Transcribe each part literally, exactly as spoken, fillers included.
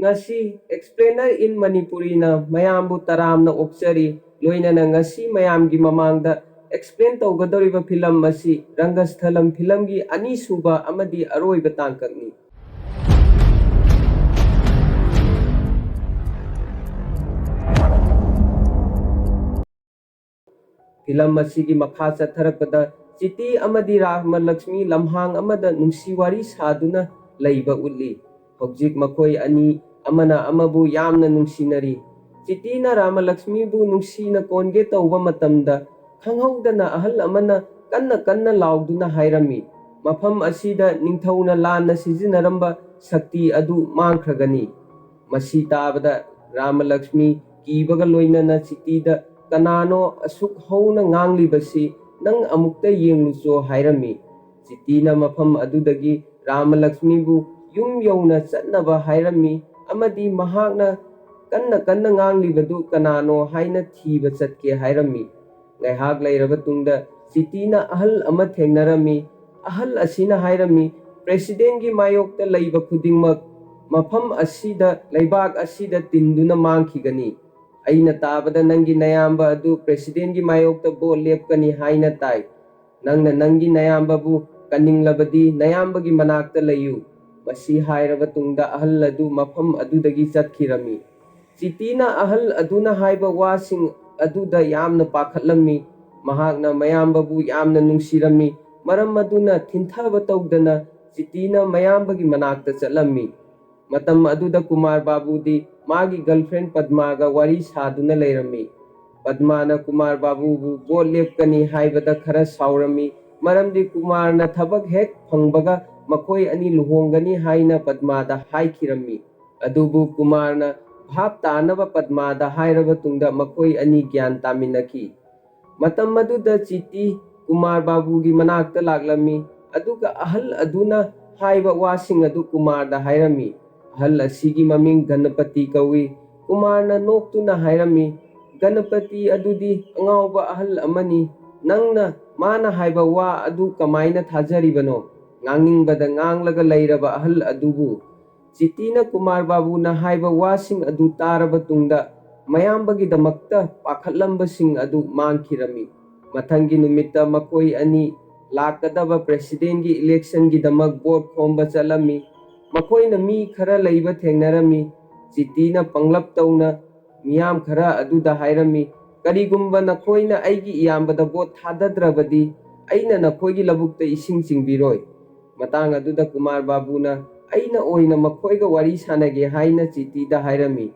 ꯉꯁꯤ Explainer in Manipuriꯅ ꯃꯌꯥꯝꯕꯨ ꯇꯔꯥꯝꯅ ꯑꯣꯛꯆꯔꯤ꯫ ꯂꯣꯏꯅꯅ ꯉꯁꯤ ꯃꯌꯥꯝꯒꯤ ꯃꯃꯥꯡꯗ explain ꯇꯧꯒꯗꯧꯔꯤꯕ ꯐꯤꯂꯝ ꯑꯁꯤ ꯔꯪꯒꯁꯊꯂꯝ ꯐꯤꯂꯝꯒꯤ ꯑꯅꯤꯁꯨꯕ ꯑꯃꯗꯤ ꯑꯔꯣꯏꯕ ꯇꯥꯡꯀꯛꯅꯤ꯫ ꯐꯤꯂꯝ ꯑꯁꯤꯒꯤ ꯃꯈꯥ ꯆꯠꯊꯔꯛꯄꯗ ꯆꯤꯇꯤ ꯑꯃꯗꯤ ꯔꯥꯃꯂꯛꯁꯃꯤ ꯂꯝꯍꯥꯡ ꯑꯃꯗ ꯅꯨꯡꯁꯤ ꯋꯥꯔꯤ ꯁꯥꯗꯨꯅ ꯂꯩꯕ ꯎꯠꯂꯤ꯫ ꯍꯧꯖꯤꯛ ꯃꯈꯣꯏ ꯑꯅꯤ ꯑꯃꯅ ꯑꯃꯕꯨ ꯌꯥꯝꯅ ꯅꯨꯡꯁꯤꯅꯔꯤ꯫ ꯆꯤꯇꯤꯅ ꯔꯥꯃꯂꯛꯁꯃꯤꯕꯨ ꯅꯨꯡꯁꯤꯅ ꯀꯣꯟꯒꯦ ꯇꯧꯕ ꯃꯇꯝꯗ ꯈꯪꯍꯧꯗꯅ ꯑꯍꯜ ꯑꯃꯅ ꯀꯟꯅ ꯀꯟꯅ ꯂꯥꯎꯗꯨꯅ ꯍꯥꯏꯔꯝꯃꯤ, "ꯃꯐꯝ ꯑꯁꯤꯗ ꯅꯤꯡꯊꯧꯅ ꯂꯥꯟꯅ ꯁꯤꯖꯤꯟꯅꯔꯝꯕ ꯁꯛꯇꯤ ꯑꯗꯨ ꯃꯥꯡꯈ꯭ꯔꯒꯅꯤ"꯫ ꯃꯁꯤ ꯇꯥꯕꯗ ꯔꯥꯃꯂꯛꯁꯃꯤ ꯀꯤꯕꯒ ꯂꯣꯏꯅꯅ ꯆꯤꯇꯤꯗ, "ꯀꯅꯥꯅꯣ ꯑꯁꯨꯛ ꯍꯧꯅ ꯉꯥꯡꯂꯤꯕꯁꯤ? ꯅꯪ ꯑꯃꯨꯛꯇ ꯌꯦꯡꯂꯨꯆꯣ" ꯍꯥꯏꯔꯝꯃꯤ꯫ ꯆꯤꯇꯤꯅ ꯃꯐꯝ ꯑꯗꯨꯗꯒꯤ ꯔꯥꯃꯂꯛꯁꯃꯤꯕꯨ ꯌꯨꯝ ꯌꯧꯅ ꯆꯠꯅꯕ ꯍꯥꯏꯔꯝꯃꯤ ꯑꯃꯗꯤ ꯃꯍꯥꯛꯅ ꯀꯟꯅ ꯀꯟꯅ ꯉꯥꯡꯂꯤꯕꯗꯨ ꯀꯅꯥꯅꯣ ꯍꯥꯏꯅ ꯊꯤꯕ ꯆꯠꯀꯦ ꯍꯥꯏꯔꯝꯃꯤ꯫ ꯉꯥꯏꯍꯥꯛ ꯂꯩꯔꯕ ꯇꯨꯡꯗ ꯆꯤꯇꯤꯅ ꯑꯍꯜ ꯑꯃ ꯊꯦꯡꯅꯔꯝꯃꯤ꯫ ꯑꯍꯜ ꯑꯁꯤꯅ ꯍꯥꯏꯔꯝꯃꯤ, "ꯄ꯭ꯔꯦꯁꯤꯗꯦꯟꯒꯤ ꯃꯥꯌꯣꯛꯇ ꯂꯩꯕ ꯈꯨꯗꯤꯡꯃꯛ ꯃꯐꯝ ꯑꯁꯤꯗ, ꯂꯩꯕꯥꯛ ꯑꯁꯤꯗ ꯇꯤꯟꯗꯨꯅ ꯃꯥꯡꯈꯤꯒꯅꯤ꯫ ꯑꯩꯅ ꯇꯥꯕꯗ ꯅꯪꯒꯤ ꯅꯌꯥꯝꯕ ꯑꯗꯨ ꯄ꯭ꯔꯦꯁꯤꯗꯦꯟꯒꯤ ꯃꯥꯌꯣꯛꯇ ꯚꯣꯠ ꯂꯦꯞꯀꯅꯤ ꯍꯥꯏꯅ ꯇꯥꯏ꯫ ꯅꯪꯅ ꯅꯪꯒꯤ ꯅꯌꯥꯝꯕꯕꯨ ꯀꯟꯅꯤꯡꯂꯕꯗꯤ ꯅꯌꯥꯝꯕꯒꯤ ꯃꯅꯥꯛꯇ ꯂꯩꯌꯨ"꯫ ꯃꯁꯤ ꯍꯥꯏꯔꯕ ꯇꯨꯡꯗ ꯑꯍꯜ ꯑꯗꯨ ꯃꯐꯝ ꯑꯗꯨꯗꯒꯤ ꯆꯠꯈꯤꯔꯝꯃꯤ꯫ ꯆꯤꯇꯤꯅ ꯑꯍꯜ ꯑꯗꯨꯅ ꯍꯥꯏꯕ ꯋꯥꯁꯤꯡ ꯑꯗꯨꯗ ꯌꯥꯝꯅ ꯄꯥꯈꯠꯂꯝꯃꯤ꯫ ꯃꯍꯥꯛꯅ ꯃꯌꯥꯝꯕꯕꯨ ꯌꯥꯝꯅ ꯅꯨꯡꯁꯤꯔꯝꯃꯤ꯫ ꯃꯔꯝ ꯑꯗꯨꯅ ꯊꯤꯟꯊꯕ ꯇꯧꯗꯅ ꯆꯤꯇꯤꯅ ꯃꯌꯥꯝꯕꯒꯤ ꯃꯅꯥꯛꯇ ꯆꯠꯂꯝꯃꯤ꯫ ꯃꯇꯝ ꯑꯗꯨꯗ ꯀꯨꯃꯥꯔ ꯕꯥꯕꯨꯗꯤ ꯃꯥꯒꯤ girlfriend ꯄꯗꯃꯥꯒ ꯋꯥꯔꯤ ꯁꯥꯗꯨꯅ ꯂꯩꯔꯝꯃꯤ꯫ ꯄꯗꯃꯥꯅ ꯀꯨꯃꯥꯔ ꯕꯥꯕꯨꯕꯨ ꯚꯣꯠ ꯂꯦꯞꯀꯅꯤ ꯍꯥꯏꯕꯗ ꯈꯔ ꯁꯥꯎꯔꯝꯃꯤ, ꯃꯔꯝꯗꯤ ꯀꯨꯃꯥꯔꯅ ꯊꯕꯛ ꯍꯦꯛ ꯐꯪꯕꯒ ꯃꯈꯣꯏ ꯑꯅꯤ ꯂꯨꯍꯣꯡꯒꯅꯤ ꯍꯥꯏꯅ ꯄꯗꯃꯥꯗ ꯍꯥꯏꯈꯤꯔꯝꯃꯤ꯫ ꯑꯗꯨꯕꯨ ꯀꯨꯃꯥꯔꯅ ꯚꯥꯞ ꯇꯥꯅꯕ ꯄꯗꯃꯥꯗ ꯍꯥꯏꯔꯕ ꯇꯨꯡꯗ ꯃꯈꯣꯏ ꯑꯅꯤ ꯒ꯭ꯌꯥꯟ ꯇꯥꯃꯤꯟꯅꯈꯤ꯫ ꯃꯇꯝ ꯑꯗꯨꯗ ꯆꯤꯇꯤ ꯀꯨꯃꯥꯔ ꯕꯥꯕꯨꯒꯤ ꯃꯅꯥꯛꯇ ꯂꯥꯛꯂꯝꯃꯤ, ꯑꯗꯨꯒ ꯑꯍꯜ ꯑꯗꯨꯅ ꯍꯥꯏꯕ ꯋꯥꯁꯤꯡ ꯑꯗꯨ ꯀꯨꯃꯥꯔꯗ ꯍꯥꯏꯔꯝꯃꯤ꯫ ꯑꯍꯜ ꯑꯁꯤꯒꯤ ꯃꯃꯤꯡ ꯒꯅꯄꯇꯤ ꯀꯧꯏ꯫ ꯀꯨꯃꯥꯔꯅ ꯅꯣꯛꯇꯨꯅ ꯍꯥꯏꯔꯝꯃꯤ, "ꯒꯅꯄꯇꯤ ꯑꯗꯨꯗꯤ ꯑꯉꯥꯎꯕ ꯑꯍꯜ ꯑꯃꯅꯤ꯫ ꯅꯪꯅ ꯃꯥꯅ ꯍꯥꯏꯕ ꯋꯥ ꯑꯗꯨ ꯀꯃꯥꯏꯅ ꯊꯥꯖꯔꯤꯕꯅꯣ? ꯉꯥꯡꯅꯤꯡꯕꯗ ꯉꯥꯡꯂꯒ ꯂꯩꯔꯕ ꯑꯍꯜ ꯑꯗꯨꯕꯨ"꯫ ꯆꯤꯇꯤꯅ ꯀꯨꯃꯥꯔ ꯕꯥꯕꯨꯅ ꯍꯥꯏꯕ ꯋꯥꯁꯤꯡ ꯑꯗꯨ ꯇꯥꯔꯕ ꯇꯨꯡꯗ ꯃꯌꯥꯝꯕꯒꯤꯗꯃꯛꯇ ꯄꯥꯈꯠꯂꯝꯕꯁꯤꯡ ꯑꯗꯨ ꯃꯥꯡꯈꯤꯔꯝꯃꯤ꯫ ꯃꯊꯪꯒꯤ ꯅꯨꯃꯤꯠꯇ ꯃꯈꯣꯏ ꯑꯅꯤ ꯂꯥꯛꯀꯗꯕ ꯄ꯭ꯔꯦꯁꯤꯗꯦꯟꯒꯤ ꯏꯂꯦꯛꯁꯟꯒꯤꯗꯃꯛ ꯚꯣꯠ ꯈꯣꯝꯕ ꯆꯠꯂꯝꯃꯤ꯫ ꯃꯈꯣꯏꯅ ꯃꯤ ꯈꯔ ꯂꯩꯕ ꯊꯦꯡꯅꯔꯝꯃꯤ꯫ ꯆꯤꯇꯤꯅ ꯄꯪꯂꯞ ꯇꯧꯅ ꯃꯤꯌꯥꯝ ꯈꯔ ꯑꯗꯨꯗ ꯍꯥꯏꯔꯝꯃꯤ, "ꯀꯔꯤꯒꯨꯝꯕ ꯅꯈꯣꯏꯅ ꯑꯩꯒꯤ ꯏꯌꯥꯝꯕꯗ ꯚꯣꯠ ꯊꯥꯗꯗ꯭ꯔꯕꯗꯤ ꯑꯩꯅ ꯅꯈꯣꯏꯒꯤ ꯂꯧꯕꯨꯛꯇ ꯏꯁꯤꯡ ꯆꯤꯡꯕꯤꯔꯣꯏ꯫" ꯃꯇꯥꯡ ꯑꯗꯨꯗ ꯀꯨꯃꯥꯔ ꯕꯥꯕꯨꯅ, "ꯑꯩꯅ ꯑꯣꯏꯅ ꯃꯈꯣꯏꯒ ꯋꯥꯔꯤ ꯁꯥꯟꯅꯒꯦ" ꯍꯥꯏꯅ ꯆꯤꯇꯤꯗ ꯍꯥꯏꯔꯝꯃꯤ꯫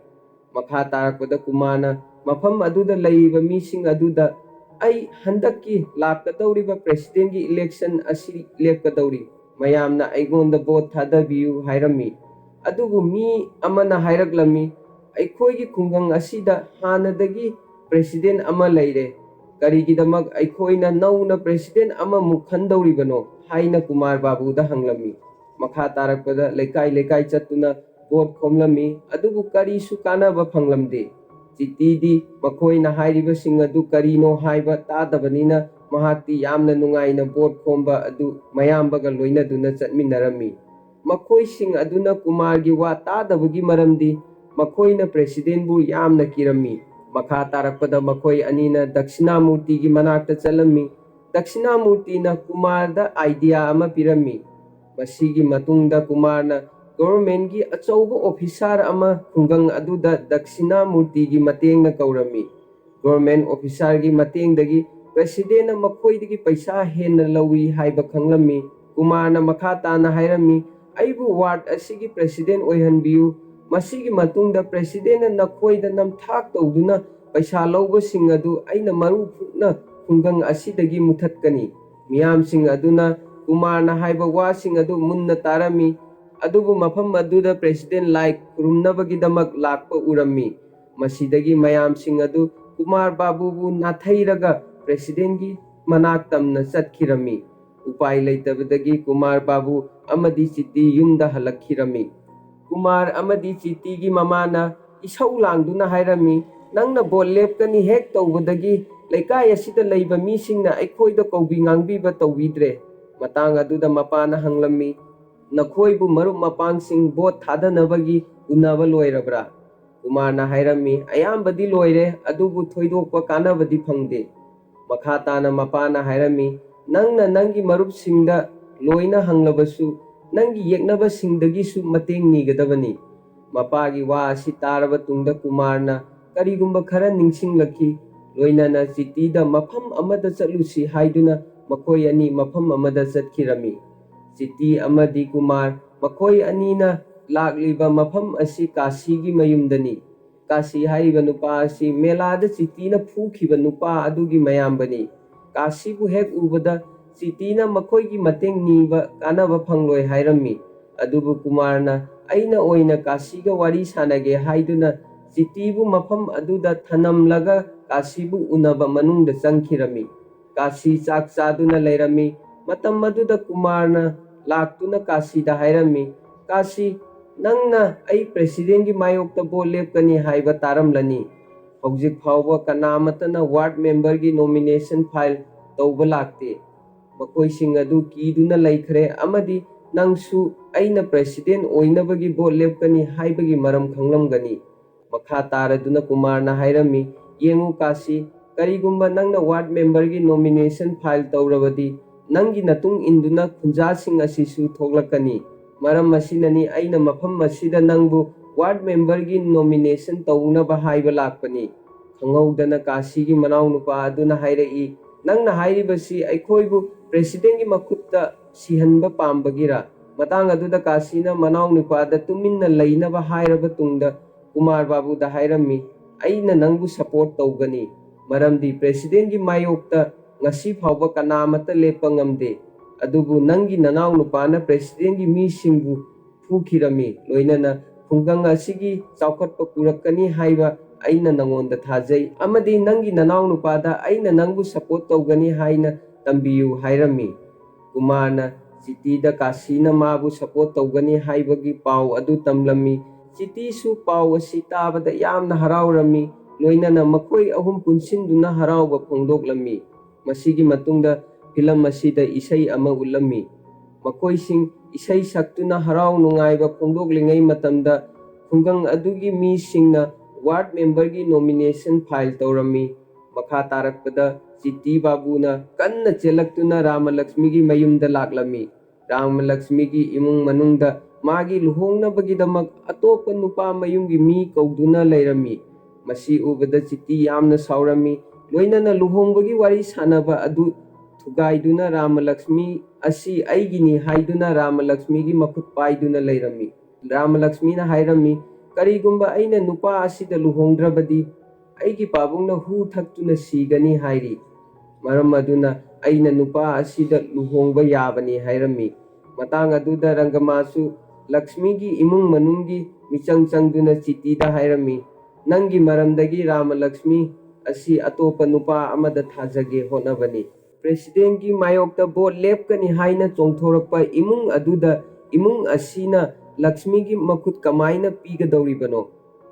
ꯃꯈꯥ ꯇꯥꯔꯛꯄꯗ ꯀꯨꯃꯥꯔꯅ ꯃꯐꯝ ꯑꯗꯨꯗ ꯂꯩꯔꯤꯕ ꯃꯤꯁꯤꯡ ꯑꯗꯨꯗ, "ꯑꯩ ꯍꯟꯗꯛꯀꯤ ꯂꯥꯛꯀꯗꯧꯔꯤꯕ ꯄ꯭ꯔꯦꯁꯤꯗꯦꯟꯒꯤ ꯏꯂꯦꯛꯁꯟ ꯑꯁꯤ ꯂꯦꯞꯀꯗꯧꯔꯤ, ꯃꯌꯥꯝꯅ ꯑꯩꯉꯣꯟꯗ ꯚꯣꯠ ꯊꯥꯗꯕꯤꯌꯨ" ꯍꯥꯏꯔꯝꯃꯤ꯫ ꯑꯗꯨꯕꯨ ꯃꯤ ꯑꯃꯅ ꯍꯥꯏꯔꯛꯂꯝꯃꯤ, "ꯑꯩꯈꯣꯏꯒꯤ ꯈꯨꯡꯒꯪ ꯑꯁꯤꯗ ꯍꯥꯟꯅꯗꯒꯤ ꯄ꯭ꯔꯦꯁꯤꯗꯦꯟ ꯑꯃ ꯂꯩꯔꯦ, ꯀꯔꯤꯒꯤꯗꯃꯛ ꯑꯩꯈꯣꯏꯅ ꯅꯧꯅ ꯄ꯭ꯔꯦꯁꯤꯗꯦꯟ ꯑꯃꯃꯨꯛ ꯈꯟꯗꯧꯔꯤꯕꯅꯣ?" ꯍꯥꯏꯅ ꯀꯨꯃꯥꯔ ꯕꯥꯕꯨꯗ ꯍꯪꯂꯝꯃꯤ꯫ ꯃꯈꯥ ꯇꯥꯔꯛꯄꯗ ꯂꯩꯀꯥꯏ ꯂꯩꯀꯥꯏ ꯆꯠꯇꯨꯅ ꯚꯣꯠ ꯈꯣꯝꯂꯝꯃꯤ, ꯑꯗꯨꯕꯨ ꯀꯔꯤꯁꯨ ꯀꯥꯟꯅꯕ ꯐꯪꯂꯝꯗꯦ꯫ ꯆꯤꯇꯤꯗꯤ ꯃꯈꯣꯏꯅ ꯍꯥꯏꯔꯤꯕꯁꯤꯡ ꯑꯗꯨ ꯀꯔꯤꯅꯣ ꯍꯥꯏꯕ ꯇꯥꯗꯕꯅꯤꯅ ꯃꯍꯥꯛꯇꯤ ꯌꯥꯝꯅ ꯅꯨꯡꯉꯥꯏꯅ ꯚꯣꯠ ꯈꯣꯝꯕ ꯑꯗꯨ ꯃꯌꯥꯝꯕꯒ ꯂꯣꯏꯅꯗꯨꯅ ꯆꯠꯃꯤꯟꯅꯔꯝꯃꯤ꯫ ꯃꯈꯣꯏꯁꯤꯡ ꯑꯗꯨꯅ ꯀꯨꯃꯥꯔꯒꯤ ꯋꯥ ꯇꯥꯗꯕꯒꯤ ꯃꯔꯝꯗꯤ ꯃꯈꯣꯏꯅ ꯄ꯭ꯔꯦꯁꯤꯗꯦꯟꯕꯨ ꯌꯥꯝꯅ ꯀꯤꯔꯝꯃꯤ꯫ ꯃꯈꯥ ꯇꯥꯔꯛꯄꯗ ꯃꯈꯣꯏ ꯑꯅꯤꯅ ꯗꯛꯁꯤꯅꯥꯃꯨꯔꯇꯤꯒꯤ ꯃꯅꯥꯛꯇ ꯆꯠꯂꯝꯃꯤ꯫ ꯗꯛꯁꯤꯅꯥꯃꯨꯔꯇꯤꯅ ꯀꯨꯃꯥꯔꯗ ꯑꯥꯏꯗꯤꯌꯥ ꯑꯃ ꯄꯤꯔꯝꯃꯤ꯫ ꯃꯁꯤꯒꯤ ꯃꯇꯨꯡꯗ ꯀꯨꯃꯥꯔꯅ ꯒꯣꯚꯔꯟꯃꯦꯟꯠꯀꯤ ꯑꯆꯧꯕ ꯑꯣꯐꯤꯁꯥꯔ ꯑꯃ ꯈꯨꯡꯒꯪ ꯑꯗꯨꯗ ꯗꯛꯁꯤꯅꯥꯃꯨꯔꯇꯤꯒꯤ ꯃꯇꯦꯡꯅ ꯀꯧꯔꯝꯃꯤ꯫ ꯒꯣꯚꯔꯟꯃꯦꯟꯠ ꯑꯣꯐꯤꯁꯥꯔꯒꯤ ꯃꯇꯦꯡꯗꯒꯤ ꯄ꯭ꯔꯦꯁꯤꯗꯦꯟꯠꯅ ꯃꯈꯣꯏꯗꯒꯤ ꯄꯩꯁꯥ ꯍꯦꯟꯅ ꯂꯧꯏ ꯍꯥꯏꯕ ꯈꯪꯂꯝꯃꯤ꯫ ꯀꯨꯃꯥꯔꯅ ꯃꯈꯥ ꯇꯥꯅ ꯍꯥꯏꯔꯝꯃꯤ, "ꯑꯩꯕꯨ ꯋꯥꯔꯗ ꯑꯁꯤꯒꯤ ꯄ꯭ꯔꯦꯁꯤꯗꯦꯟꯠ ꯑꯣꯏꯍꯟꯕꯤꯌꯨ꯫ ꯃꯁꯤꯒꯤ ꯃꯇꯨꯡꯗ ꯄ꯭ꯔꯦꯁꯤꯗꯦꯟꯠꯅ ꯅꯈꯣꯏꯗ ꯅꯝꯊꯥꯛ ꯇꯧꯗꯨꯅ ꯄꯩꯁꯥ ꯂꯧꯕꯁꯤꯡ ꯑꯗꯨ ꯑꯩꯅ ꯃꯔꯨ ꯐꯨꯛꯅ ꯈꯨꯡꯒꯪ ꯑꯁꯤꯗꯒꯤ ꯃꯨꯊꯠꯀꯅꯤ꯫" ꯃꯤꯌꯥꯝꯁꯤꯡ ꯑꯗꯨꯅ ꯀꯨꯃꯥꯔꯅ ꯍꯥꯏꯕ ꯋꯥꯁꯤꯡ ꯑꯗꯨ ꯃꯨꯟꯅ ꯇꯥꯔꯝꯃꯤ, ꯑꯗꯨꯕꯨ ꯃꯐꯝ ꯑꯗꯨꯗ ꯄ꯭ꯔꯦꯁꯤꯗꯦꯟꯠ ꯂꯥꯏ ꯈꯨꯔꯨꯝꯅꯕꯒꯤꯗꯃꯛ ꯂꯥꯛꯄ ꯎꯔꯝꯃꯤ꯫ ꯃꯁꯤꯗꯒꯤ ꯃꯌꯥꯝꯁꯤꯡ ꯑꯗꯨ ꯀꯨꯃꯥꯔ ꯕꯥꯕꯨꯕꯨ ꯅꯥꯊꯩꯔꯒ ꯄ꯭ꯔꯦꯁꯤꯗꯦꯟꯠꯀꯤ ꯃꯅꯥꯛ ꯇꯝꯅ ꯆꯠꯈꯤꯔꯝꯃꯤ꯫ ꯎꯄꯥꯏ ꯂꯩꯇꯕꯗꯒꯤ ꯀꯨꯃꯥꯔ ꯕꯥꯕꯨ ꯑꯃꯗꯤ ꯆꯤꯇꯤ ꯌꯨꯝꯗ ꯍꯜꯂꯛꯈꯤꯔꯝꯃꯤ꯫ ꯀꯨꯃꯥꯔ ꯑꯃꯗꯤ ꯆꯤꯇꯤꯒꯤ ꯃꯃꯥꯅ ꯏꯁꯧ ꯂꯥꯡꯗꯨꯅ ꯍꯥꯏꯔꯝꯃꯤ, "ꯅꯪꯅ ꯚꯣꯠ ꯂꯦꯞꯀꯅꯤ ꯍꯦꯛ ꯇꯧꯕꯗꯒꯤ ꯂꯩꯀꯥꯏ ꯑꯁꯤꯗ ꯂꯩꯕ ꯃꯤꯁꯤꯡꯅ ꯑꯩꯈꯣꯏꯗ ꯀꯧꯕꯤ ꯉꯥꯡꯕꯤꯕ ꯇꯧꯕꯤꯗ꯭ꯔꯦ꯫" ꯃꯇꯥꯡ ꯑꯗꯨꯗ ꯃꯄꯥꯅ ꯍꯪꯂꯝꯃꯤ, ꯅꯈꯣꯏꯕꯨ ꯃꯔꯨꯞ ꯃꯄꯥꯡꯁꯤꯡ ꯚꯣꯠ ꯊꯥꯗꯅꯕꯒꯤ ꯎꯅꯕ ꯂꯣꯏꯔꯕ꯭ꯔꯥ? ꯀꯨꯃꯥꯔꯅ ꯍꯥꯏꯔꯝꯃꯤ, "ꯑꯌꯥꯝꯕꯗꯤ ꯂꯣꯏꯔꯦ, ꯑꯗꯨꯕꯨ ꯊꯣꯏꯗꯣꯛꯄ ꯀꯥꯟꯅꯕꯗꯤ ꯐꯪꯗꯦ꯫" ꯃꯈꯥ ꯇꯥꯅ ꯃꯄꯥꯅ ꯍꯥꯏꯔꯝꯃꯤ, "ꯅꯪꯅ ꯅꯪꯒꯤ ꯃꯔꯨꯞꯁꯤꯡꯗ ꯂꯣꯏꯅ ꯍꯪꯂꯕꯁꯨ, ꯅꯪꯒꯤ ꯌꯦꯛꯅꯕꯁꯤꯡꯗꯒꯤꯁꯨ ꯃꯇꯦꯡ ꯅꯤꯒꯗꯕꯅꯤ꯫" ꯃꯄꯥꯒꯤ ꯋꯥ ꯑꯁꯤ ꯇꯥꯔꯕ ꯇꯨꯡꯗ ꯀꯨꯃꯥꯔꯅ ꯀꯔꯤꯒꯨꯝꯕ ꯈꯔ ꯅꯤꯡꯁꯤꯡꯂꯛꯈꯤ꯫ ꯂꯣꯏꯅꯅ ꯆꯤꯇꯤꯗ ꯃꯐꯝ ꯑꯃꯗ ꯆꯠꯂꯨꯁꯤ ꯍꯥꯏꯗꯨꯅ ꯃꯈꯣꯏ ꯑꯅꯤ ꯃꯐꯝ ꯑꯃꯗ ꯆꯠꯈꯤꯔꯝꯃꯤ꯫ ꯆꯤꯇꯤ ꯑꯃꯗꯤ ꯀꯨꯃꯥꯔ ꯃꯈꯣꯏ ꯑꯅꯤꯅ ꯂꯥꯛꯂꯤꯕ ꯃꯐꯝ ꯑꯁꯤ ꯀꯥꯁꯤꯒꯤ ꯃꯌꯨꯝꯗꯅꯤ꯫ ꯀꯥꯁꯤ ꯍꯥꯏꯔꯤꯕ ꯅꯨꯄꯥ ꯑꯁꯤ ꯃꯦꯂꯥꯗ ꯆꯤꯇꯤꯅ ꯐꯨꯈꯤꯕ ꯅꯨꯄꯥ ꯑꯗꯨꯒꯤ ꯃꯌꯥꯝꯕꯅꯤ꯫ ꯀꯥꯁꯤꯕꯨ ꯍꯦꯛ ꯎꯕꯗ ꯆꯤꯇꯤꯅ ꯃꯈꯣꯏꯒꯤ ꯃꯇꯦꯡ ꯅꯤꯕ ꯀꯥꯟꯅꯕ ꯐꯪꯂꯣꯏ ꯍꯥꯏꯔꯝꯃꯤ꯫ ꯑꯗꯨꯕꯨ ꯀꯨꯃꯥꯔꯅ ꯑꯩꯅ ꯑꯣꯏꯅ ꯀꯥꯁꯤꯒ ꯋꯥꯔꯤ ꯁꯥꯟꯅꯒꯦ ꯍꯥꯏꯗꯨꯅ ꯆꯤꯇꯤꯕꯨ ꯃꯐꯝ ꯑꯗꯨꯗ ꯊꯅꯝꯂꯒ ꯀꯥꯁꯤꯕꯨ ꯎꯅꯕ ꯃꯅꯨꯡꯗ ꯆꯪꯈꯤꯔꯝꯃꯤ꯫ ꯀꯥꯁꯤ ꯆꯥꯛ ꯆꯥꯗꯨꯅ ꯂꯩꯔꯝꯃꯤ꯫ ꯃꯇꯝ ꯑꯗꯨꯗ ꯀꯨꯃꯥꯔꯅ ꯂꯥꯛꯇꯨꯅ ꯀꯥꯁꯤꯗ ꯍꯥꯏꯔꯝꯃꯤ, "ꯀꯥꯁꯤ, ꯅꯪꯅ ꯑꯩ ꯄ꯭ꯔꯦꯁꯤꯗꯦꯟꯒꯤ ꯃꯥꯌꯣꯛꯇ ꯚꯣꯠ ꯂꯦꯞꯀꯅꯤ ꯍꯥꯏꯕ ꯇꯥꯔꯝꯂꯅꯤ꯫ ꯍꯧꯖꯤꯛ ꯐꯥꯎꯕ ꯀꯅꯥꯃꯠꯇꯅ ꯋꯥꯔꯗ ꯃꯦꯝꯕꯔꯒꯤ ꯅꯣꯃꯤꯅꯦꯁꯟ ꯐꯥꯏꯜ ꯇꯧꯕ ꯂꯥꯛꯇꯦ꯫ ꯃꯈꯣꯏꯁꯤꯡ ꯑꯗꯨ ꯀꯤꯗꯨꯅ ꯂꯩꯈ꯭ꯔꯦ ꯑꯃꯗꯤ ꯅꯪꯁꯨ ꯑꯩꯅ ꯄ꯭ꯔꯦꯁꯤꯗꯦꯟ ꯑꯣꯏꯅꯕꯒꯤ ꯚꯣꯠ ꯂꯦꯞꯀꯅꯤ ꯍꯥꯏꯕꯒꯤ ꯃꯔꯝ ꯈꯪꯂꯝꯒꯅꯤ꯫" ꯃꯈꯥ ꯇꯥꯔꯗꯨꯅ ꯀꯨꯃꯥꯔꯅ ꯍꯥꯏꯔꯝꯃꯤ, "ꯌꯦꯡꯉꯨ ꯀꯥꯁꯤ, ꯀꯔꯤꯒꯨꯝꯕ ꯅꯪꯅ ꯋꯥꯔꯗ ꯃꯦꯝꯕꯔꯒꯤ ꯅꯣꯃꯤꯅꯦꯁꯟ ꯐꯥꯏꯜ ꯇꯧꯔꯕꯗꯤ ꯅꯪꯒꯤ ꯃꯇꯨꯡ ꯏꯟꯗꯨꯅ ꯈꯨꯟꯖꯥꯁꯤꯡ ꯑꯁꯤꯁꯨ ꯊꯣꯛꯂꯛꯀꯅꯤ꯫ ꯃꯔꯝ ꯑꯁꯤꯅꯅꯤ ꯑꯩꯅ ꯃꯐꯝ ꯑꯁꯤꯗ ꯅꯪꯕꯨ ꯋꯥꯔꯗ ꯃꯦꯝꯕꯔꯒꯤ ꯅꯣꯃꯤꯅꯦꯁꯟ ꯇꯧꯅꯕ ꯍꯥꯏꯕ ꯂꯥꯛꯄꯅꯤ꯫" ꯈꯪꯍꯧꯗꯅ ꯀꯥꯁꯤꯒꯤ ꯃꯅꯥꯎꯅꯨꯄꯥ ꯑꯗꯨꯅ ꯍꯥꯏꯔꯛꯏ, "ꯅꯪꯅ ꯍꯥꯏꯔꯤꯕꯁꯤ ꯑꯩꯈꯣꯏꯕꯨ ꯄ꯭ꯔꯦꯁꯤꯗꯦꯟꯒꯤ ꯃꯈꯨꯠꯇ ꯁꯤꯍꯟꯕ ꯄꯥꯝꯕꯒꯤꯔꯥ?" ꯃꯇꯥꯡ ꯑꯗꯨꯗ ꯀꯥꯁꯤꯅ ꯃꯅꯥꯎꯅꯨꯄꯥꯗ ꯇꯨꯃꯤꯟꯅ ꯂꯩꯅꯕ ꯍꯥꯏꯔꯕ ꯇꯨꯡꯗ ꯀꯨꯃꯥꯔ ꯕꯥꯕꯨꯗ ꯍꯥꯏꯔꯝꯃꯤ, "ꯑꯩꯅ ꯅꯪꯕꯨ ꯁꯄꯣꯔꯠ ꯇꯧꯒꯅꯤ, ꯃꯔꯝꯗꯤ ꯄ꯭ꯔꯦꯁꯤꯗꯦꯟꯒꯤ ꯃꯥꯌꯣꯛꯇ ꯉꯁꯤ ꯐꯥꯎꯕ ꯀꯅꯥꯃꯠꯇ ꯂꯦꯞꯄ ꯉꯝꯗꯦ꯫ ꯑꯗꯨꯕꯨ ꯅꯪꯒꯤ ꯅꯅꯥꯎꯅꯨꯄꯥꯅ ꯄ꯭ꯔꯦꯁꯤꯗꯦꯟꯒꯤ ꯃꯤꯁꯤꯡꯕꯨ ꯐꯨꯈꯤꯔꯝꯃꯤ, ꯂꯣꯏꯅꯅ ꯈꯨꯡꯒꯪ ꯑꯁꯤꯒꯤ ꯆꯥꯎꯈꯠꯄ ꯄꯨꯔꯛꯀꯅꯤ ꯍꯥꯏꯕ ꯑꯩꯅ ꯅꯉꯣꯟꯗ ꯊꯥꯖꯩ, ꯑꯃꯗꯤ ꯅꯪꯒꯤ ꯅꯅꯥꯎꯅꯨꯄꯥꯗ ꯑꯩꯅ ꯅꯪꯕꯨ ꯁꯄꯣꯔꯠ ꯇꯧꯒꯅꯤ ꯍꯥꯏꯅ ꯇꯝꯕꯤꯌꯨ" ꯍꯥꯏꯔꯝꯃꯤ꯫ ꯀꯨꯃꯥꯔꯅ ꯆꯤꯇꯤꯗ ꯀꯥꯁꯤꯅ ꯃꯥꯕꯨ ꯁꯄꯣꯔꯠ ꯇꯧꯒꯅꯤ ꯍꯥꯏꯕꯒꯤ ꯄꯥꯎ ꯑꯗꯨ ꯇꯝꯂꯝꯃꯤ꯫ ꯆꯤꯇꯤꯁꯨ ꯄꯥꯎ ꯑꯁꯤ ꯇꯥꯕꯗ ꯌꯥꯝꯅ ꯍꯔꯥꯎꯔꯝꯃꯤ, ꯂꯣꯏꯅꯅ ꯃꯈꯣꯏ ꯑꯍꯨꯝ ꯄꯨꯟꯁꯤꯟꯗꯨꯅ ꯍꯔꯥꯎꯕ ꯐꯣꯡꯗꯣꯛꯂꯝꯃꯤ꯫ ꯃꯁꯤꯒꯤ ꯃꯇꯨꯡꯗ ꯐꯤꯂꯝ ꯑꯁꯤꯗ ꯏꯁꯩ ꯑꯃ ꯎꯠꯂꯝꯃꯤ꯫ ꯃꯈꯣꯏꯁꯤꯡ ꯏꯁꯩ ꯁꯛꯇꯨꯅ ꯍꯔꯥꯎ ꯅꯨꯡꯉꯥꯏꯕ ꯐꯣꯡꯗꯣꯛꯂꯤꯉꯩ ꯃꯇꯝꯗ ꯈꯨꯡꯒꯪ ꯑꯗꯨꯒꯤ ꯃꯤꯁꯤꯡꯅ ꯋꯥꯔꯗ ꯃꯦꯝꯕꯔꯒꯤ ꯅꯣꯃꯤꯅꯦꯁꯟ ꯐꯥꯏꯜ ꯇꯧꯔꯝꯃꯤ꯫ ꯃꯈꯥ ꯇꯥꯔꯛꯄꯗ ꯆꯤꯇꯤ ꯕꯥꯕꯨꯅ ꯀꯟꯅ ꯆꯦꯜꯂꯛꯇꯨꯅ ꯔꯥꯃꯂꯛꯁꯃꯤꯒꯤ ꯃꯌꯨꯝꯗ ꯂꯥꯛꯂꯝꯃꯤ꯫ ꯔꯥꯃꯂꯛꯁꯃꯤꯒꯤ ꯏꯃꯨꯡ ꯃꯅꯨꯡꯗ ꯃꯥꯒꯤ ꯂꯨꯍꯣꯡꯅꯕꯒꯤꯗꯃꯛ ꯑꯇꯣꯞꯄ ꯅꯨꯄꯥ ꯃꯌꯨꯝꯒꯤ ꯃꯤ ꯀꯧꯗꯨꯅ ꯂꯩꯔꯝꯃꯤ꯫ ꯃꯁꯤ ꯎꯕꯗ ꯆꯤꯇꯤ ꯌꯥꯝꯅ ꯁꯥꯎꯔꯝꯃꯤ꯫ ꯂꯣꯏꯅꯅ ꯂꯨꯍꯣꯡꯕꯒꯤ ꯋꯥꯔꯤ ꯁꯥꯅꯕ ꯑꯗꯨ ꯊꯨꯒꯥꯏꯗꯨꯅ ꯔꯥꯃꯂꯛꯁꯃꯤ ꯑꯁꯤ ꯑꯩꯒꯤꯅꯤ ꯍꯥꯏꯗꯨꯅ ꯔꯥꯃꯂꯛꯁꯃꯤꯒꯤ ꯃꯈꯨꯠ ꯄꯥꯏꯗꯨꯅ ꯂꯩꯔꯝꯃꯤ꯫ ꯔꯥꯃꯂꯛꯁꯃꯤꯅ ꯍꯥꯏꯔꯝꯃꯤ, "ꯀꯔꯤꯒꯨꯝꯕ ꯑꯩꯅ ꯅꯨꯄꯥ ꯑꯁꯤꯗ ꯂꯨꯍꯣꯡꯗ꯭ꯔꯕꯗꯤ ꯑꯩꯒꯤ ꯄꯥꯕꯨꯡꯅ ꯍꯨ ꯊꯛꯇꯨꯅ ꯁꯤꯒꯅꯤ ꯍꯥꯏꯔꯤ꯫ ꯃꯔꯝ ꯑꯗꯨꯅ ꯑꯩꯅ ꯅꯨꯄꯥ ꯑꯁꯤꯗ ꯂꯨꯍꯣꯡꯕ ꯌꯥꯕꯅꯤ" ꯍꯥꯏꯔꯝꯃꯤ꯫ ꯃꯇꯥꯡ ꯑꯗꯨꯗ ꯔꯪꯒꯃꯥꯁꯨ ꯂꯛꯁꯃꯤꯒꯤ ꯏꯃꯨꯡ ꯃꯅꯨꯡꯒꯤ ꯃꯤꯆꯪ ꯆꯪꯗꯨꯅ ꯆꯤꯇꯤꯗ ꯍꯥꯏꯔꯝꯃꯤ, "ꯅꯪꯒꯤ ꯃꯔꯝꯗꯒꯤ ꯔꯥꯃꯂꯛꯁꯃꯤ ꯑꯁꯤ ꯑꯇꯣꯞꯄ ꯅꯨꯄꯥ ꯑꯃꯗ ꯊꯥꯖꯒꯦ ꯍꯣꯠꯅꯕꯅꯤ꯫ ꯄ꯭ꯔꯦꯁꯤꯗꯦꯟꯒꯤ ꯃꯥꯌꯣꯛꯇ ꯚꯣꯠ ꯂꯦꯞꯀꯅꯤ ꯍꯥꯏꯅ ꯆꯣꯡꯊꯣꯔꯛꯄ ꯏꯃꯨꯡ ꯑꯗꯨꯗ ꯏꯃꯨꯡ ꯑꯁꯤꯅ ꯂꯛꯁꯃꯤꯒꯤ ꯃꯈꯨꯠ ꯀꯃꯥꯏꯅ ꯄꯤꯒꯗꯧꯔꯤꯕꯅꯣ?"